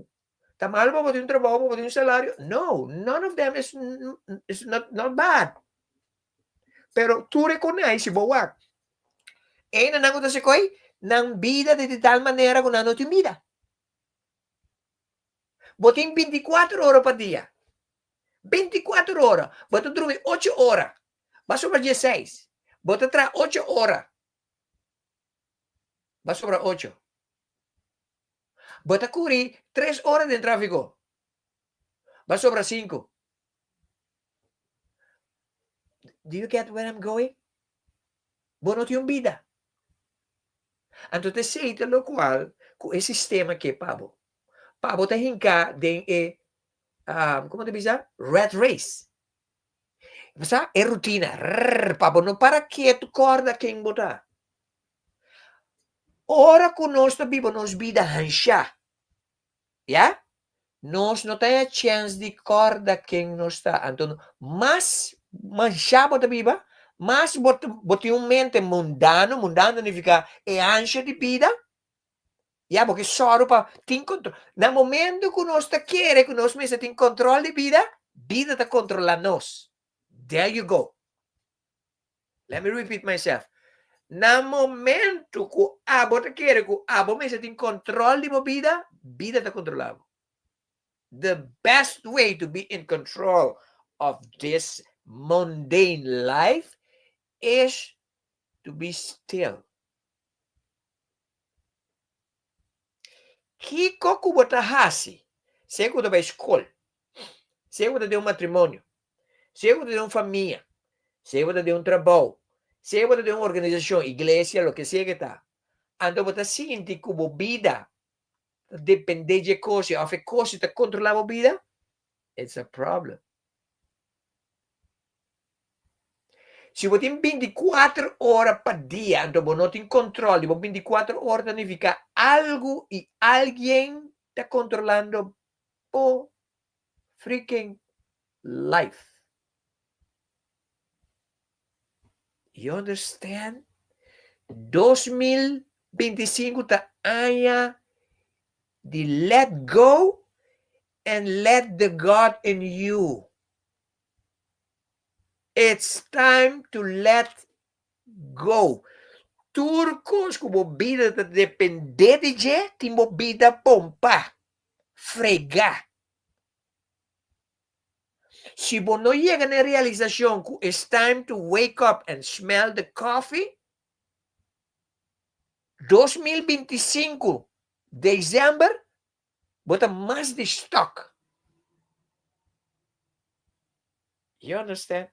Ta malu pa bo tin un trabou, pa bo tin un salario? No. None of them is, is not, not bad. Pero tur e konai si bo wak. Eina nan ku ta sekoi, nan bida ta di tal manera ku nan no tin bida. Bo tin 24 ora pa dia. 24 ora. Bo ta drumi 8 ora. Ba sobra 16. Bo ta traha 8 ora. Ba sobra ocho. Bo ta kuri tres ora den trafiko. Ba sobra sinku. Do you get where I'm going? Bo no tin un bida. Anto ta esei ta lokual ku e sistema ke pa bo. Pa bo ta hinká den e, um, komo ta bisa? Rat race. Sa, e rutina, rrr, pa bo no para ketu kòrda ken bo ta. Ora ku nos ta biba nos bida hanshá, ya, nos no ta haña chèns di kòrda ken nos ta. Anto mas manshá bo ta biba, mas bo ta bo tin un mente mundano, mundano ta nifiká e ansha di bida, Ya, bo ke sòru pa tin kontrol. Na momento ku nos ta kere ku nos mester tin kontrol di bida, bida ta kontrolá nos. There you go. Let me repeat myself. Na momento ku abo ta kere ku abo mester tin kontrol di bo bida, bida ta kontrolá bo. The best way to be in control of this mundane life is to be still. Kiko ku bo ta hasi? Sea ku bo ta bai skol, sea ku bo ta den un matrimonio, sea ku bo ta den un famia, sea ku bo ta den un trabou, sea ku bo ta den un organisashon, iglesia, loke sea ke ta, anto bo ta sinti ku bo bida ta depende dje kos òf e kos ta kontrolá bo bida, it's a problem. Si bo tin 24 ora pa dia, anto bo no tin control di bo 24 ora ta nifica algo y alguien ta controlando bo freaking life. You understand? 2025 ta aña di let go and let the God in you. It's time to let go. Tur kos ku bo bida ta dependé di dje, tin bo bida pompá, fregá. Si bo no yega na e realisashon ku it's time to wake up and smell the coffee, 2025 december Bo ta mas di stock. You understand?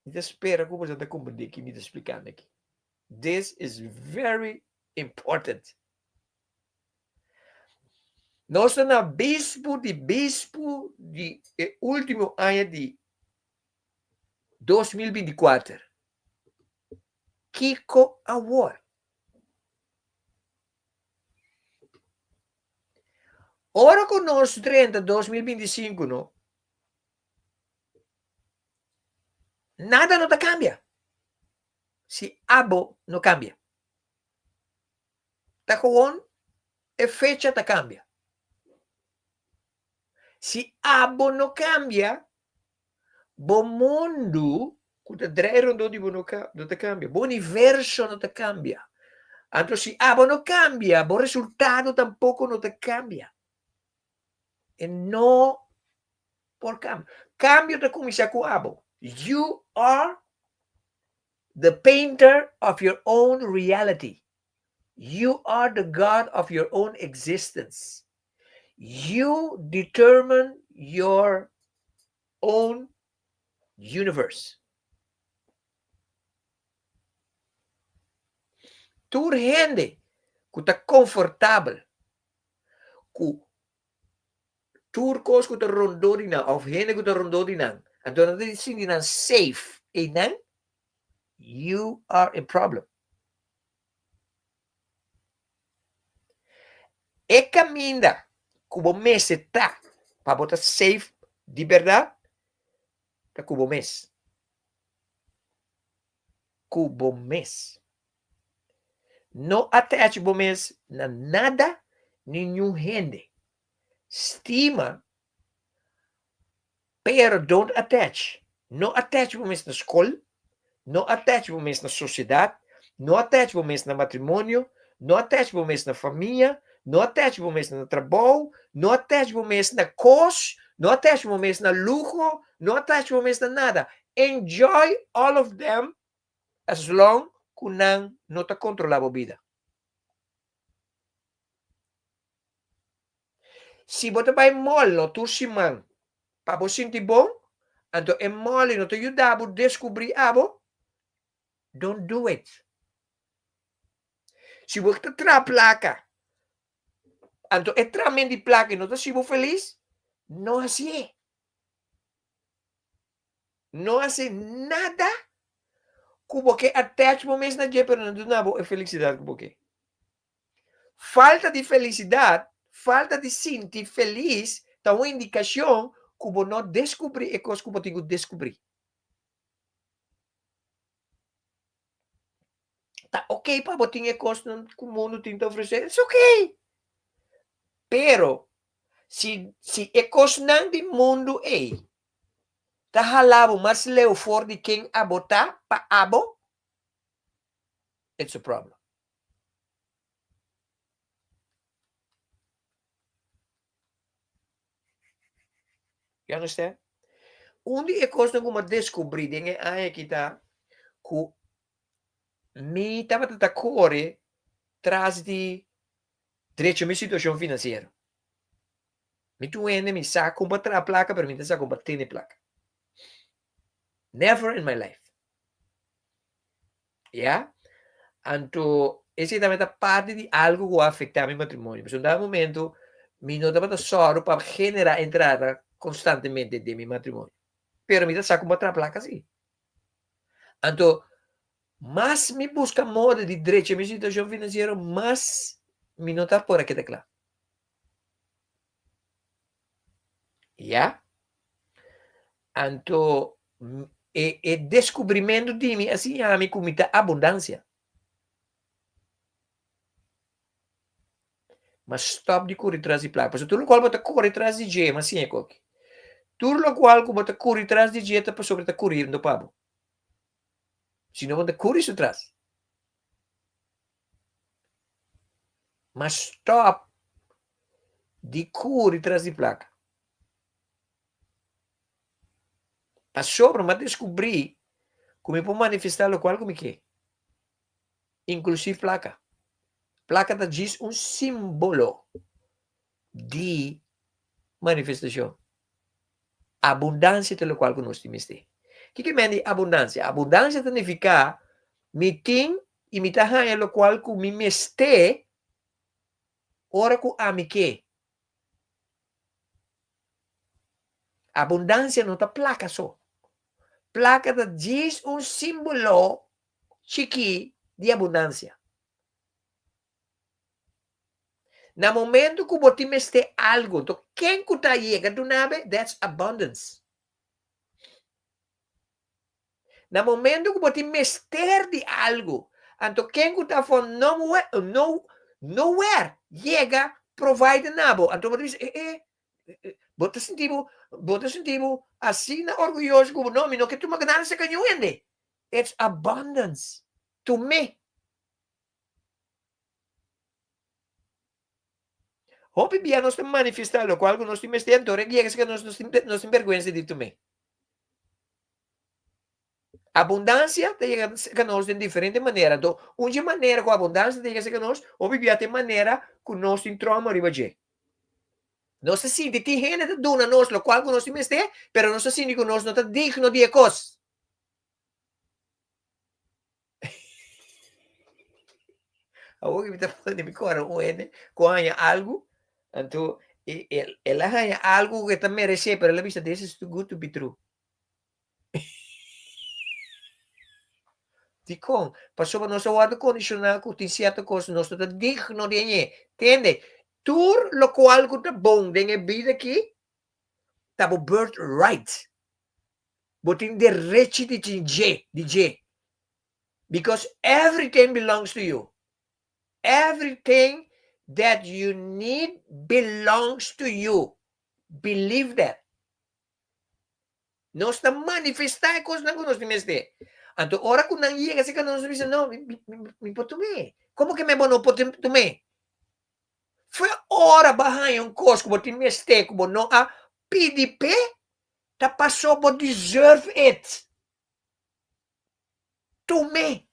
Mi ta spera ku boso ta komprendé ki mi ta splikando aki. This is very important. Nos ta na bispu di bispu di e último aña di 2024. Kiko awor? Ora ku nos drenta 2025 no, nada no ta kambia si abo no kambia. Ta gewoon e fecha ta kambia. Si abo no kambia, Bo mundu ku ta drai rondó di bo no no ta kambia. Bo universo no ta kambia. Anto si abo no kambia, bo resultado tampoko no ta kambia. E no por kambia. Kambio ta kuminsá ku abo. You are the painter of your own reality. You are the God of your own existence. You determine your own universe. Tur hende ku ta konfortabel ku tur kos ku ta rondó di nan òf hende ku ta rondó di nan, anto nan ta sinti nan safe einan, you are in problem. E kaminda ku bo mester ta pa bo ta safe di bèrdat ta ku bo mes. Ku bo mes. No attach bo mes na nada ni niun hende. Stima Pero don't attach. No attach bo mes na skol, no attach bo mes na sosiedat, no attach bo mes na matrimonio, no attach bo mes na famia, no attach bo mes na trabou, no attach bo mes na kos, no attach bo mes na luho, no attach bo mes na nada. Enjoy all of them as long ku nan no ta kontrola bo bida. Si bo ta bai mall tur siman pa bo sinti bon, anto e mall no ta yuda bo deskubrí abo, don't do it. Si bo ta traha plaka, anto e tramen di plaka no ta hasi bo felis, no hasié. No hasi nada ku bo ke attach bo mes na dje pero no duna bo e felisidat ku bo ke. Falta di felisidat, falta di sinti felis ta un indikashon ku bo no deskubrí e kos ku bo tin ku deskubrí. Ta ok pa bo tin e kosnan ku mundu tin ta ofresé, it's ok. Pero si si e kosnan di mundu ei ta hala bo mas leu for di ken abo ta pa abo, it's a problem. You understand? Un di e kosnan ku mi a deskubrí den e aña aki ta ku mi tabata ta kore tras di drecha mi situashon finansiero. Mi tur hende mi sa kon pa traha plaka pero mi ta sa kon pa tene plaka. Never in my life. Ya? Anto, esei tambe ta parti di algo ku a afektá mi matrimonio. Pasobra un dado momento mi no tabata sòru pa generá entrada konstantemente den mi matrimonio. Pero mi ta sa ku traha plaka si. Anto, mas mi buska moda di drecha mi situashon finansiero, mas mi no ta por a keda kla. Ya? Anto, e, e descubrimiento di mi a siña mi cu mi ta abundancia. Ma stop di curi tras di placa. Pasobra tur locual bo ta cori tras di dje, ma siña koki. Tur locual cu bo ta curi tras di dje ta pasobra ta curiendo pa bo. Si no bo ta curi su tras. Ma stop di curi tras di placa. Pasobra mi a descubri cu mi por manifesta locual cu mi ke, inclusive placa. Placa ta djis un simbolo di manifestacion. Abundancia ta locual cu nos tin mester. Kiko men di abundancia? Abundancia ta nifica mi tin y mi ta haña locual cu mi mester ora cu ami ke. Abundansia no ta plaka so. Plaka ta djis un símbolo chikí di abundansia. Na momento ku bo tin mester algu, anto ken ku ta yega duna bo, that's abundance. Na momento ku bo tin mester di algu, anto ken ku ta for nowhere, no, nowhere yega provide na bo. Anto bo ta bisa, eh, eh, bo ta sinti bo, bo ta sinti bo asina orguyoso ku bo, no, mi no ke tuma nada serka niun hende. It's abundance to me. Hopi bia nos ta manifestá lokual ku nos tin mester, anto ora yega esaki nos nos tin bèrgwensa di tum'é. Abundansia ta yega serka nos den diferente manera. Anto, un dje manera ku abundansia ta yega serka nos, hopi bia ta e manera ku nos tin trauma riba dje. Nos ta sinti tin hende ta duna nos lokual ku nos tin mester, pero nos ta sinti ku nos no ta digno di e kos. Awor mi ta pone mi kòrda un hende ku a haña algu, anto el a haña algu ku e ta meresé, pero el a bisa this is too good to be true. Dikon? Pasobra nos a wòrdu kondishoná ku tin sierto kos nos no ta digno di hañ'é. Tende, tur lokual ku ta bon den e bida akí ta bo birthright. Bo tin derechi di tin dje, di dje. Because everything belongs to you. Everything that you need belongs to you. Believe that. Nos ta manifestá e kosnan ku nos tin mester. Anto ora ku nan yega serka nos, nos bisa, no, mi, mi, mi por tum'é. Komo ke me bo no por tum'é? Fue ora bo a haña un kos ku bo tin mester ku bo no a pidi p'e, ta pasó bo deserve it. Tum'é.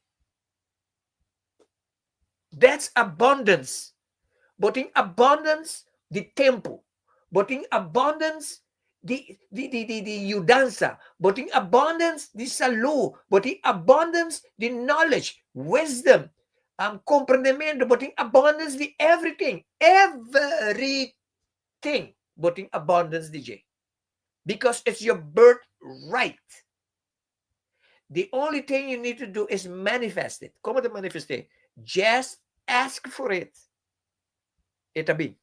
That's abundance. Bo tin abundance di tempu. Bo tin abundance di di di di di yudansa. Bo tin abundance di salú. Bo tin abundance di knowledge, wisdom, um, komprendementu. Bo tin abundance di everything. Everything bo tin abundance di dje. Because it's your birthright. The only thing you need to do is manifest it. Como te manifesté? Just ask for it. E ta bin.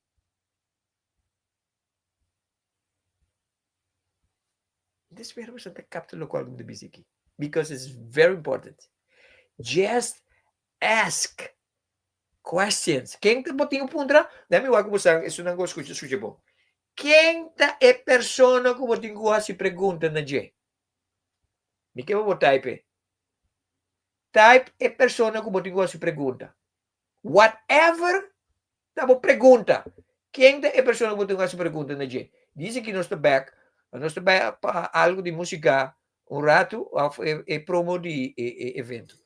Después bo ta capta locual mi ta bisa aki. Because it's very important. Just ask questions. Ken ta bo tin ku puntra? Dami wak ku bo sa esunnan ku bo skucha, skucha bon. Ken ta e persona ku bo tin ku hasi pregunta na dje? Mi ke pa bo type e. Type e persona ku bo tin ku hasi pregunta. Whatever ta bo pregunta, ken ta e persona ku bo tin ku hasi pregunta na dje? Dice ki nos ta bek, nos ta bai pa algu di musika un ratu of e, e promo di e, e evento.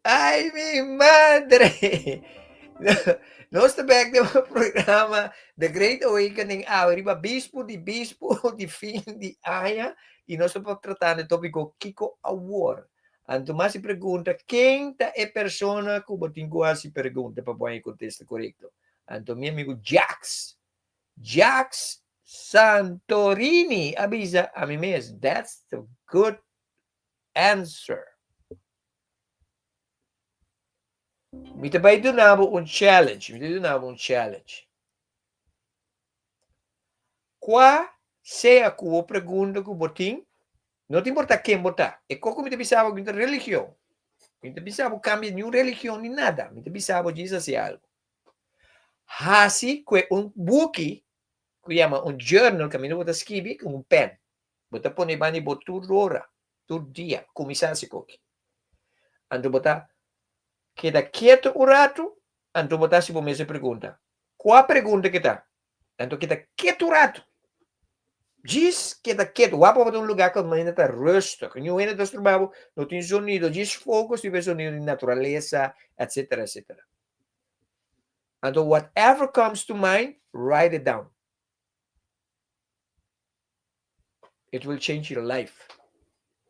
Ay, mi madre! Nos ta back den programa The Great Awakening awe riba bispu di bispu di fin di aña y nos ta tratando e tópiko Kiko Awor. Anto mas e pregunta, ken ta e persona ku bo tin ku hasi pregunta pa bo haña e kontesta korekto? Anto mi amigu Jacks, Jacks Santorini a bisa ami mes, that's the good answer. Mi ta bai duna bo un challenge, mi ta duna bo un challenge. Kua sea ku bo pregunta ku bo tin, no ta importá ken bo ta. E kos ku mi ta bisa bo ku no ta religion. Mi no ta bisa bo kambia niun religion ni nada. Mi ta bisa bo djis hasi algu. Hasi ku e un buki ku yama un journal kaminda bo ta skibi ku un pèn. Bo ta pone banda di bo tur ora, tur dia. Kuminsá hasi koki. Anto bo ta keda ketu un ratu, anto bo ta hasi bo mes e pregunta. Kua pregunta ke ta? Anto keda ketu un ratu. Djis keda ketu. Wak pa bo ta un lugá ku manera ta rustig. Niun hende ta stroba bo, no tin zonido. Djis focus riba e zonido di naturalesa, etcetera, etcetera. Anto whatever comes to mind, write it down. It will change your life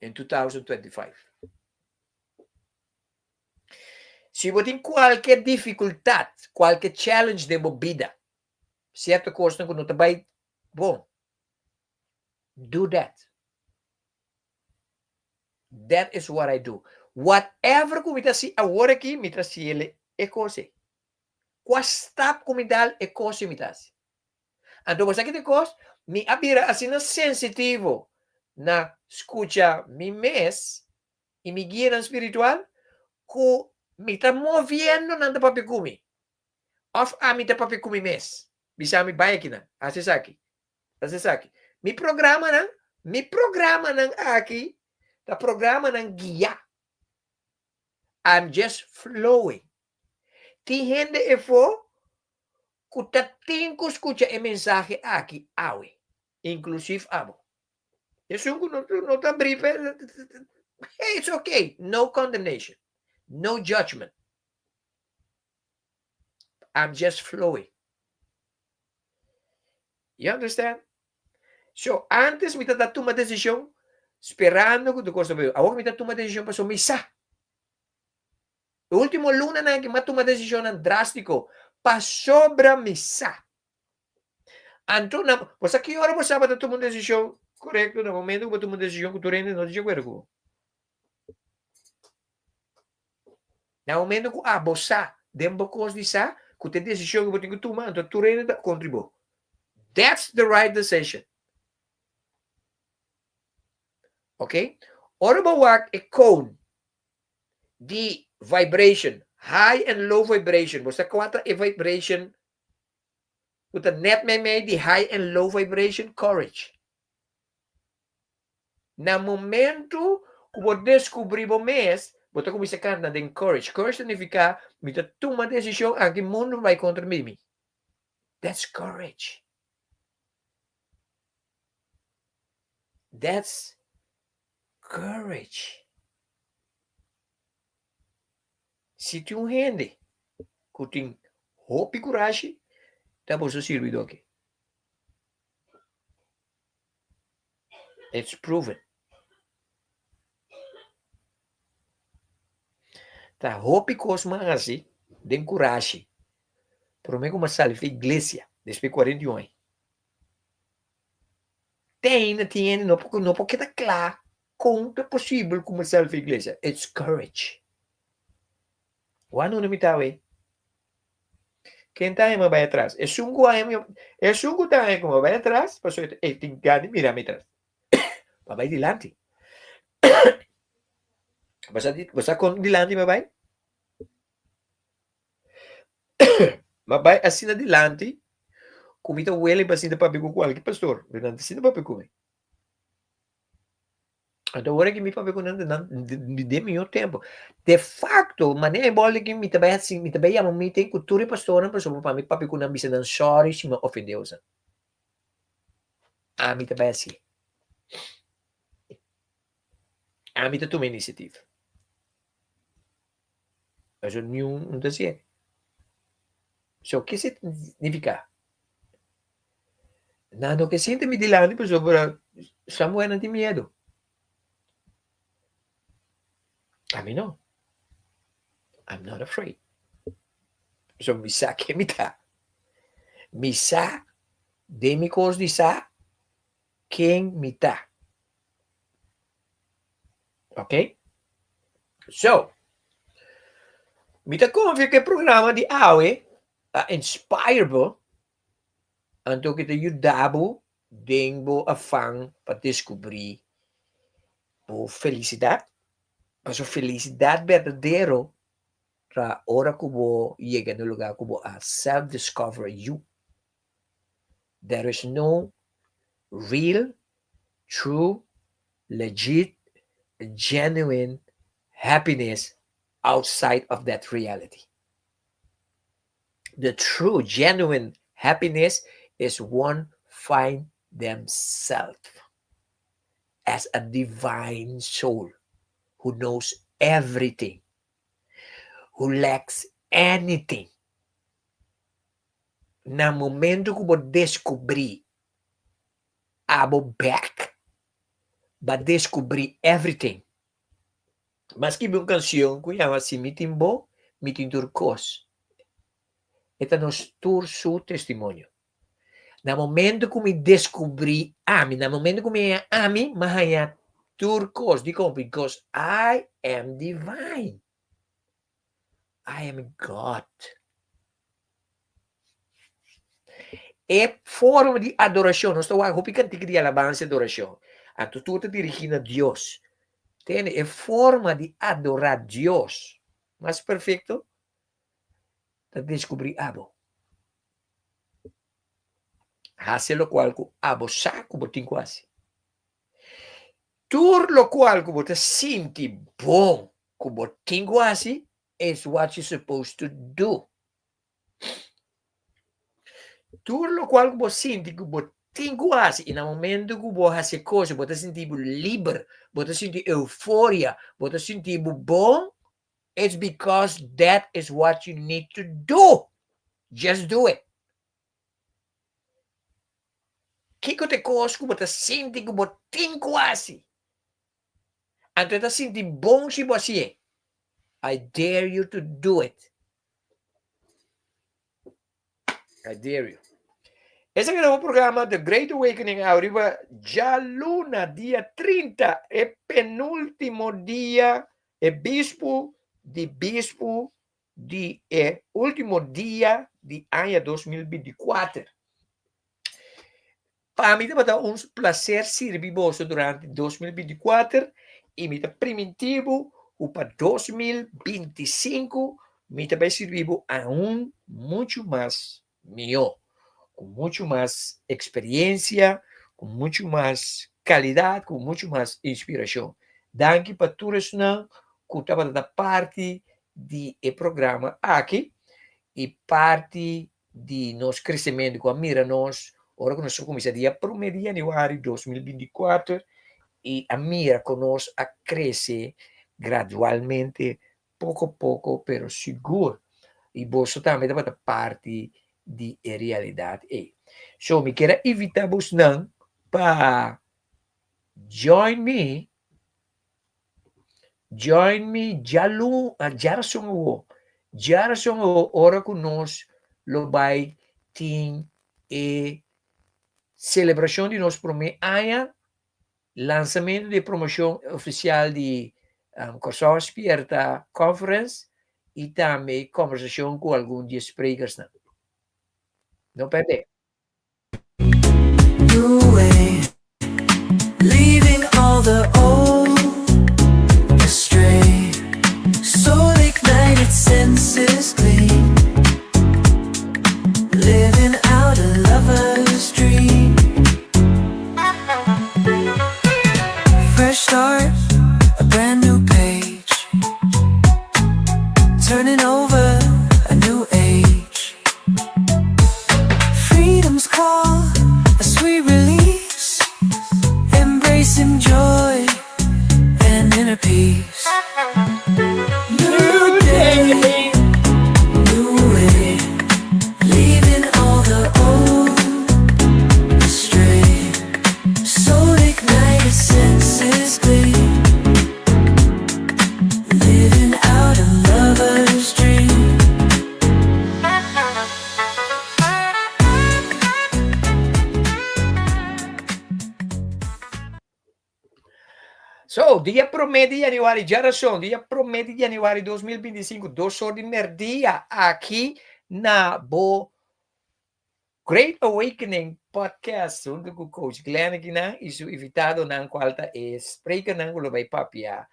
in 2025. Si bo tin kualke difikultat, kualke challenge den bo bida, sierto kosnan ku no ta bai bon, do that. That is what I do. Whatever ku mi ta hasi awor aki, mi ta hasi el e kos ei. Kua stap ku mi dal, e kos ei mi ta hasi. Anto bo sa ki ta e kos? Mi a bira asina sensitivo na skucha mi mes i mi guianan spiritual ku mi ta moviendo nan ta papia ku mi. Òf ami ta papia ku mi mes. Bisa mi bai akinan, hasi esaki, hasi esaki. Mi programanan, mi programanan aki ta programanan guiá. I'm just flowing. Tin hende efo ku ta tin ku skucha e mensahe aki awe, inklusif abo. Esun ku no no ta bri p'e, hey, it's okay, no condemnation, no judgment. I'm just flowing. You understand? So, antes mi ta ta tuma desishon sperando ku tur kos ta bai. Awor mi ta tuma desishon pasobra mi sa. E ultimo lunanan aki mi a tuma desishonnan drástiko pasobra mi sa. Anto na, bo sa ki ora bo sa bo ta tuma un desishon korekto? Na momento ku bo tuma un desishon ku tur hende no ta di akuerdo ku bo. Na momento ku abo sa den bo kos di sa ku ta e desishon ku bo tin ku tuma, anto tur hende ta kontra bo. That's the right decision. Ok? Ora bo wak e cone di vibration, high and low vibration, bo sa kua ta e vibration ku ta net meimei di high and low vibration? Courage. Na momento ku bo deskubrí bo mes, bo ta kuminsá kanta den courage. Courage ta nifiká mi ta tuma desishon anke mundu bai kontra mi mi. That's courage. That's courage. Si tin un hende ku tin hopi kurashi, ta boso sirbidó aki. It's proven. Ta hopi kos m'a hasi den kurashi promé ku m'a sali for iglesia despues 41 aña. Te ainda tin hende no por no por keda kla kon ta posibel ku m'a sali for iglesia. It's courage. Wak unda mi ta awe. Ken ta haña mi bai atras? Esun ku haña mi, esun ku ta haña ku mi bai atras, pasobra e tin gana di mira mi atras. Ma bai dilanti. Bo sa di, bo sa kon dilanti mi bai? Ma bai asina dilanti ku mi ta wele pa sinta papia ku kualke pastor, pero nan ta sinta papia ku mi. Anto ora ki mi papia ku nan, nan den mihó tempu. De facto, manera e bòlta ki mi ta bai hasi, mi ta bai yama un meeting ku tur e pastornan pasobra pa mi papia ku nan bisa nan sòri si mi a ofendé boso. Ami ta bai hasié. Ami ta tuma inisiativa. Pasobra niun no ta hasié. So, ke signifiká? Nan no ke sinti mi dilanti pasobra Samuel nan tin miedu. Ami no. I'm not afraid. Pasobra mi sa ken mi ta. Mi sa den mi kos di sa ken mi ta. Ok? So, mi ta konfia ku e programa di awe a inspire bo, anto ku ta yuda bo. den bo afan pa deskubrí bo felisidat. Pasobra felisidat berdadero ta ora ku bo yega na un lugá ku bo a self-discover you. There is no real, true, legit, genuine happiness outside of that reality. The true, genuine happiness is one find themselves as a divine soul who knows everything, who lacks anything. Na momento ku bo deskubrí abo bèk, bo a deskubrí everything. M'a skibi un kanshon ku yama Si mi tin bo, mi tin tur kos. E ta nos tur su testimonio. Na momento ku mi deskubrí ami, na momento ku mi haña ami, mi a haña tur kos. Dikon? Because I am divine. I am God. E forma di adorashon, nos ta wak hopi kantika di alabansa i adorashon. Anto tur ta dirigí na Dios. Tende, e forma di adorá Dios mas perfekto ta deskubrí abo. Hasi lokual ku abo sa ku bo tin ku hasi. Tur lokual ku bo ta sinti bon ku bo tin ku hasi is what you supposed to do. Tur lokual ku bo sinti ku bo tin ku hasi i na momento ku bo hasi e kos bo ta sinti bo liber, bo ta sinti euforia, bo ta sinti bo bon, it's because that is what you need to do. Just do it. Kiko ta e kos ku bo ta sinti ku bo tin ku hasi? Anto e ta sinti bon si bo hasié. I dare you to do it. I dare you. Esaki ta bo programa The Great Awakening ariba djaluna dia 30, e penultimo dia, e bispu di bispu di e ultimo dia di aña 2024. Pa mi tabata un placer sirbi boso durante 2024 y mi ta priminti bo cu pa 2025 mi ta bay sirbi bo aun mucho mas miho, cu mucho mas experiencia, cu mucho mas calidad, cu mucho mas inspiracion. Danki pa tur esnan cu tabata ta parti di e programa aki y parti di nos kresementu ku a mira nos ora ku nos a kuminsá dia promé di yanüari 2024 i a mira ku nos a krese gradualmente poko poko pero sigur i boso tambe tabata parti di e realidat ei. So mi kier a invitá bosnan pa join me Join me djalu, djarason awo, djarason awo ora ku nos lo bai tin e selebrashon di nos promé aña, lansamentu di e promoshon ofisial di Kòrsou a Spierta Conference i tambe kòmbersashon ku algun di e sprekersnan. No pèrdè! Freedom's call, a sweet release Embracing joy and inner peace New day, new way Leaving all the old astray Soul ignited, senses gleam Living out a lover's dream. So, dia promé di januari, djarason, dia promé di januari 2025, dos or di merdia, aki na bo. Great Awakening Podcast hunto ku Coach Glenn akinan i su invitadonan kual ta e sprekernan ku lo bai papia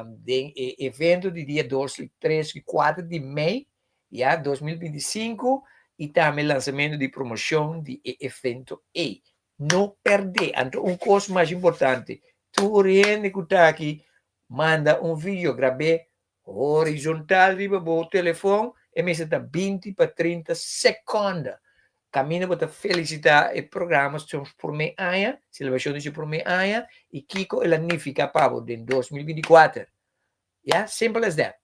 den e evento di dia 2 i 3 i 4 di mei ya 2025 i tambe lansamento di promoshon di e evento ei. No pèrdè! Anto un kos mas importante, tur hende ku ta aki manda un video grab'é Horizontal riba bo telefon e mester ta 20 pa 30 seconde. Caminda bo ta felicita e programa su prome aña, celebracion di su prome aña y kico el a nifica pa bo den 2024. Ya, simple as that.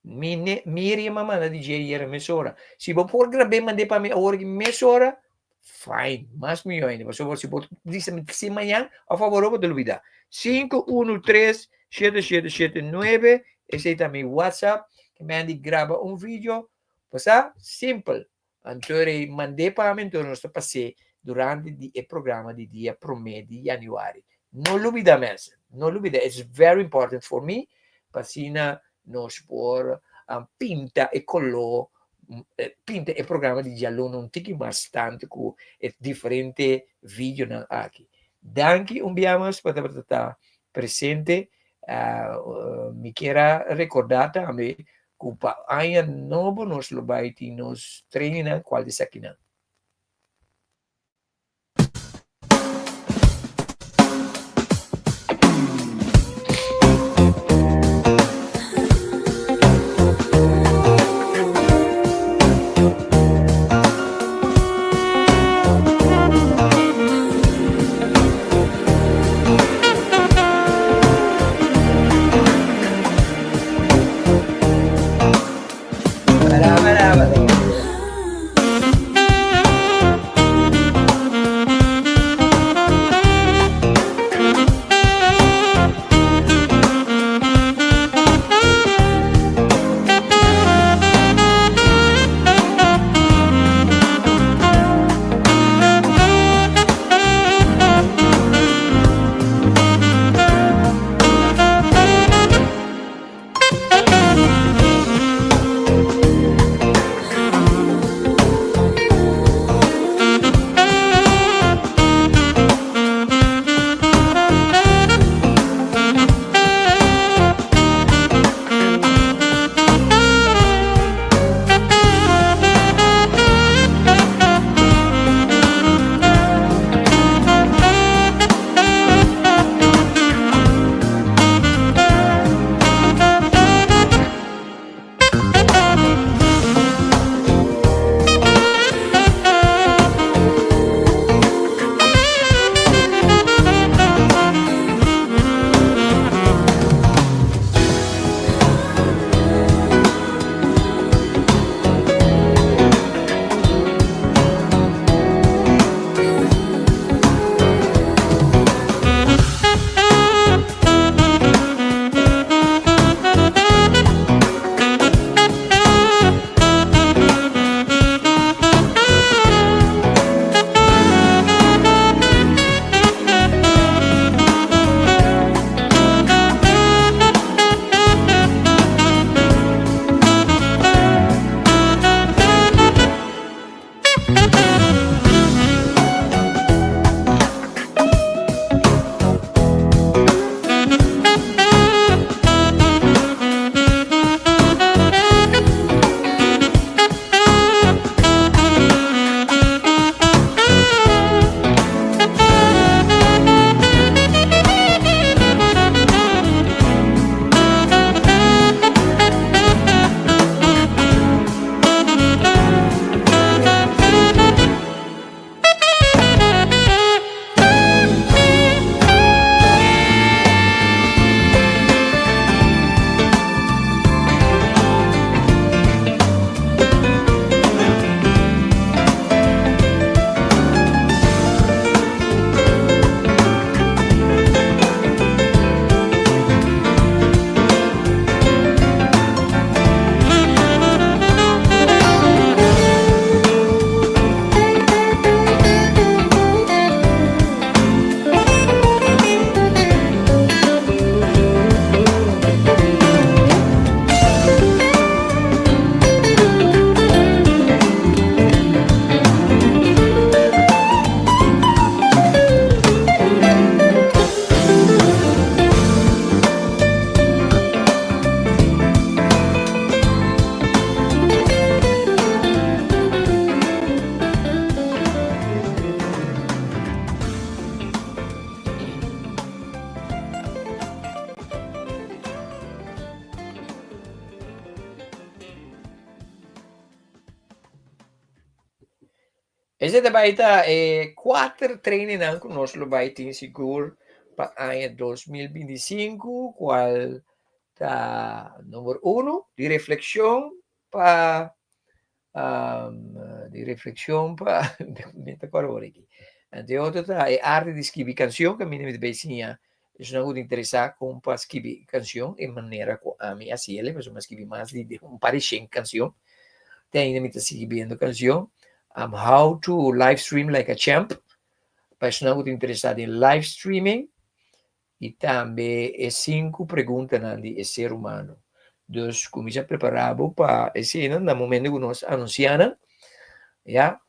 Mi ne, Miriam a manda di dje ayera mesora. Si bo por grab'é mand'é pa mi awor aki mesora, fine, mas mihó ainda. Pasobra si bo bisa mi si mañan òf aworó bo ta lubidá. Sinku unu tres shete shete shete nuebe, esei ta mi WhatsApp. Ke mi a di graba un video, bo sa? Simpel. Anto rei mand'é pa mi, anto nos ta pas'é durante di e programa di dia promé di yanüari. No lubidá mensen, no lubidá. It's very important for me pa asina nos por pinta e koló, pinta e programa di djaluna un tiki mas tantu ku e diferente videonan aki. Danki un bia mas pa tabata ta presente. Mi kier a rekordá tambe ku pa aña nobo nos lo bai tin nos trainingnan kual di esakinan. Esei ta bai ta e kuater trainingnan ku nos lo bai tin sigur pa aña 2025, kual ta number uno di reflekshon pa di reflekshon pa mi ta kòrda ora aki. Anto e otro ta e arte di skibi kanshon ku ami ta bai siña esnan ku ta interesá kon pa skibi kanshon e manera ku ami a hasi el, pasobra mi a skibi mas di un par di shen kanshon. Te ainda mi ta sigui biendo kanshon. How to live stream like a champ pa esnan ku ta interesá den live streaming i tambe e sinku preguntanan di e ser humano. Dus kuminsá prepará bo pa eseinan na momento ku nos anunsiá nan, ya,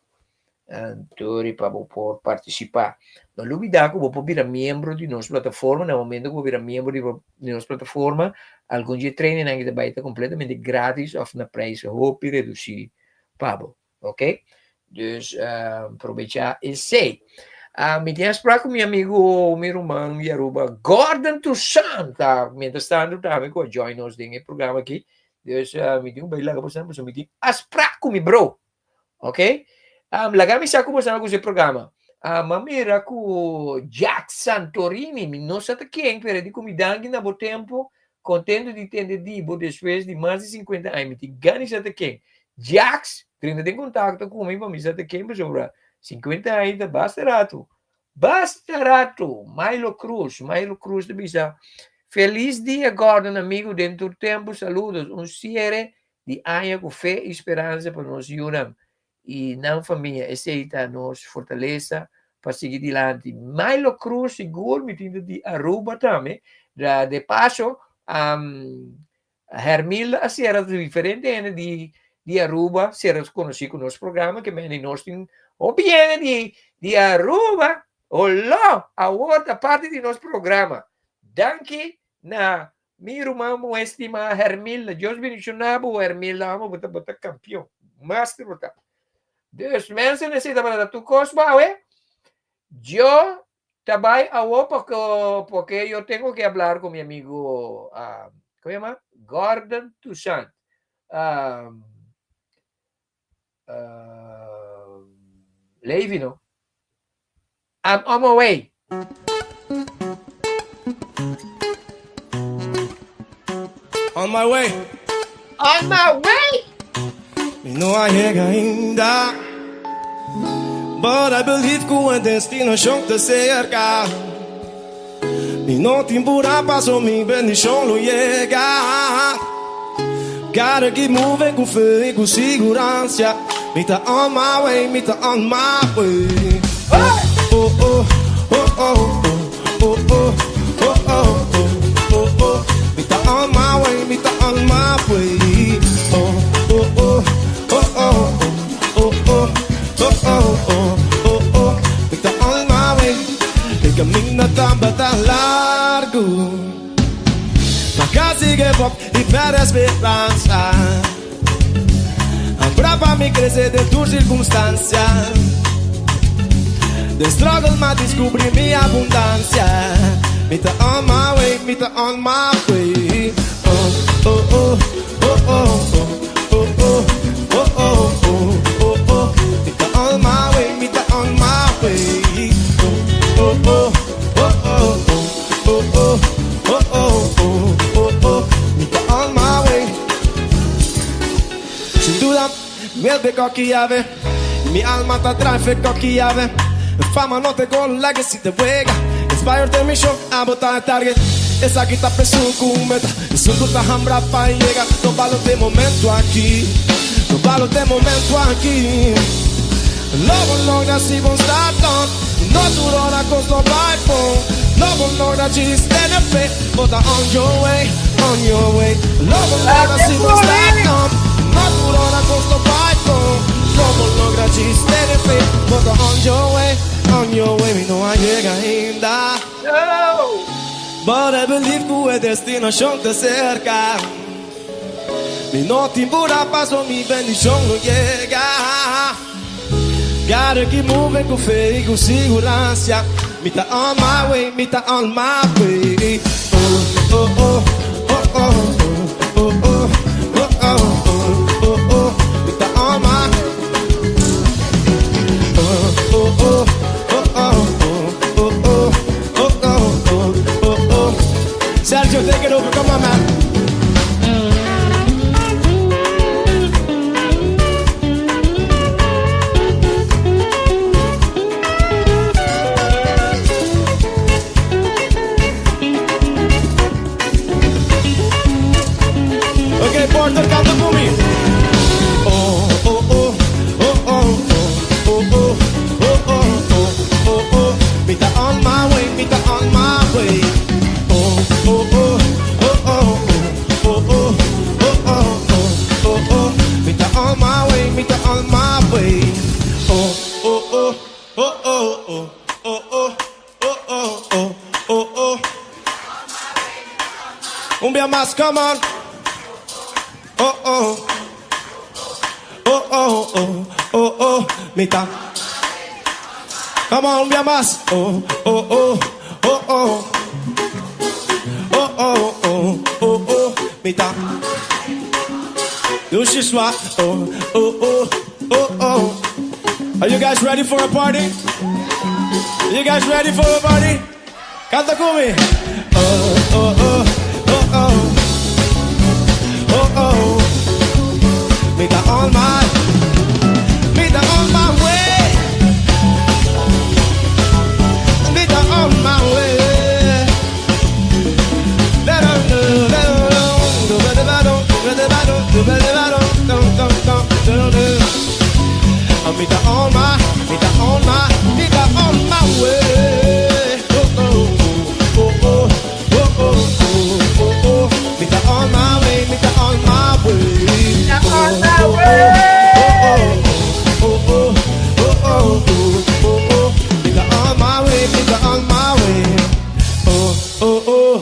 anto pa bo por partisipá. No lubidá ku bo por bira miembro di nos plataforma, na momento ku bo bira miembro di di nos plataforma, algun di e trainingnan ki ta bai ta kompletamente gratis òf na preis hopi redusí pa bo. Ok, dus probecha esei. Mi tin afspraak ku mi amigo, mi ruman di Aruba, Gordon Toussaint, ta mientras tanto tambe ku a join nos den e programa aki. Dus mi tin ku bai laga boso, pasobra mi tin afspraak ku mi bro. Ok, laga mi sa ku boso a gusta e programa. Mi a mira ku Jack Santorini, mi no sa ta ken, pero e di ku mi danki na bo tempo. Contento di tende di bo despues di mas di 50 aña. Mi tin gana di sa ta ken. Jacks, drenta den contacto cu mi pa mi sa ta ken pasobra 50 aña ta basta rato. Basta rato! Milo Cruz, Milo Cruz ta bisa, Feliz dia Gordon amigo den tur tempo saludos. Un cierre di aña cu fe y speransa pa nos yunan. i nan famia. Esei ta nos fortalesa pa sigui dilanti. Milo Cruz sigur mi tin di Aruba tambe. Da de paso um, Hermilda a sera diferente hende di di Aruba sera konosí ku nos programa ke meni nos tin hopi hende di di Aruba. Olo, awor ta parti di nos programa. Danki na Mi ruman muhé stimá Hermilda, Dios bendishoná bo Hermilda, amo bo ta bo ta kampion, master bo ta. Dus mensen esei tabata tur kos pa awe. Yo ta bai awo porque porque yo tengo que hablar con mi amigo uh, ¿cómo se llama? Gordon Toussaint. Um, uh, Levi, no? I'm on my way. On my way. On my way. Mi no a yega ainda. But I believe ku e destinashon ta serka. Mi no tin pura paso mi bendishon lo yega. Gotta keep moving ku fe i ku siguransia. Mi ta on my way, mi ta on my way. Oh, oh, oh, oh, oh, oh, oh, oh, oh, oh, oh. Mi ta on my way, mi ta on my way. Oh, oh, oh, oh, oh, oh, oh, oh, oh, oh, oh, oh. Mi ta on my way. E kaminda tabata largu. Ma kasi give up i pèrdè speransa. Abra pa mi krese den tur sirkunstansia. Den struggle m'a diskubrí mi abundansia. Mi ta on my way, mi ta on my way. Oh, oh, oh, oh, oh, oh, oh, oh, oh, oh, oh, oh. Mi ta on my way, mi ta on my way. Oh, oh, oh, oh, oh, oh, oh, oh, oh, oh, oh, oh. Mi ta on my way. Sin duda, mi koki yave. Mi alma ta drive koki yave. Fama no te gol, legacy te wega. Inspired den mi show, abo ta e target. Esaki ta pesu ku meta. Esun ku ta hambra pa yega. No balo te momento aki. No balo te momento aki. Lo bo logra si bo start on. No tur ora kos lo bai bon. Lo bo logra djis tene fe. Bo ta on your way, on your way. Lo bo logra si bo start on. No tur ora kos lo bai bon. Lo bo logra djis tene fe. Bo ta on your way, on your way. Mi no a yega ainda. No! But I believe ku e destinashon ta serka. Mi no tin pura paso mi bendishon lo yega. Gotta keep moving ku fe i ku siguransia. Mi ta on my way, mi ta on my way. Oh, oh, oh, oh, oh, oh, oh, oh, oh, oh, oh, oh. Mi ta on my. Oh, mas, come on. Oh oh. Oh oh oh oh oh. Mi ta. Come on, un bia mas. Oh oh oh oh oh. Oh oh oh oh oh. Mi ta. Dushi swa. Oh oh oh oh oh. Are you guys ready for a party? You guys ready for a party? Kanta ku mi. Oh oh oh oh oh. Oh oh. Mi ta on my. Mi ta on my way. Mi ta on my way. Mi ta on my, mi ta on my, mi ta on my way. Oh oh oh oh oh oh oh oh. Mi ta on my way, mi ta on my way. On my way. Oh oh oh oh oh oh oh. Mi ta on my way, mi ta on my way. Oh oh oh.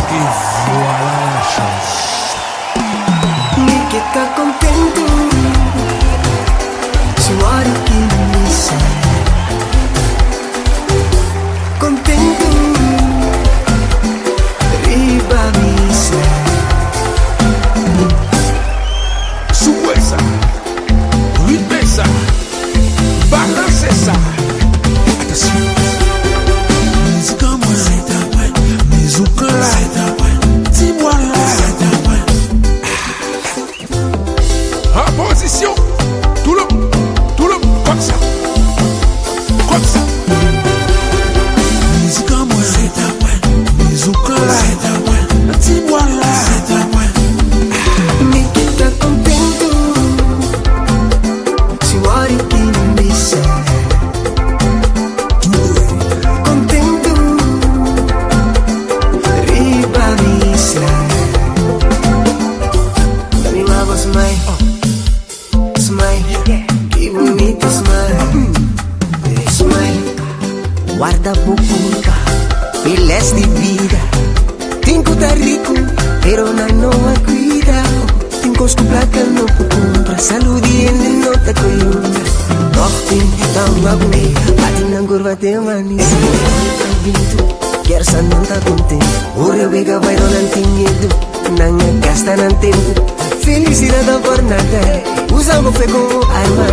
Y voilà la chance. Mi ke ta kontentu. Suari ki mi Kontentu. Riba mi Souwe sa, ritme sa, balanse sa. Atansyon. Mizik an mwen, se ta mwen. Mizik la, se ta mwen. Ti bwa la, se ta mwen. An pozisyon, tou le moun, tou le moun, kòm sa, kòm sa. Mizik an mwen, se ta mwen. Mizik la, se ta mwen. Ti bwa la, se ta mwen. Mi ke ta kontentu. Suari ki mi Kontentu. Riba mi Dami mama smile. Smile. Ki bunita smile. Smile. Warda bubuca, miles di bida. Tin ku ta riku, pero nan no a kuida. Tin kos ku plaka no por kumpra. Salú di hende no ta koyunta. Toch tin ta hunga kuné, bati nan kurpa te manisé. Kier sa nan ta kontentu. Ora wega bai nan tin miedu. Nan a gasta nan tempu. Felisidat ta por nada. Usa bo fe komo arma.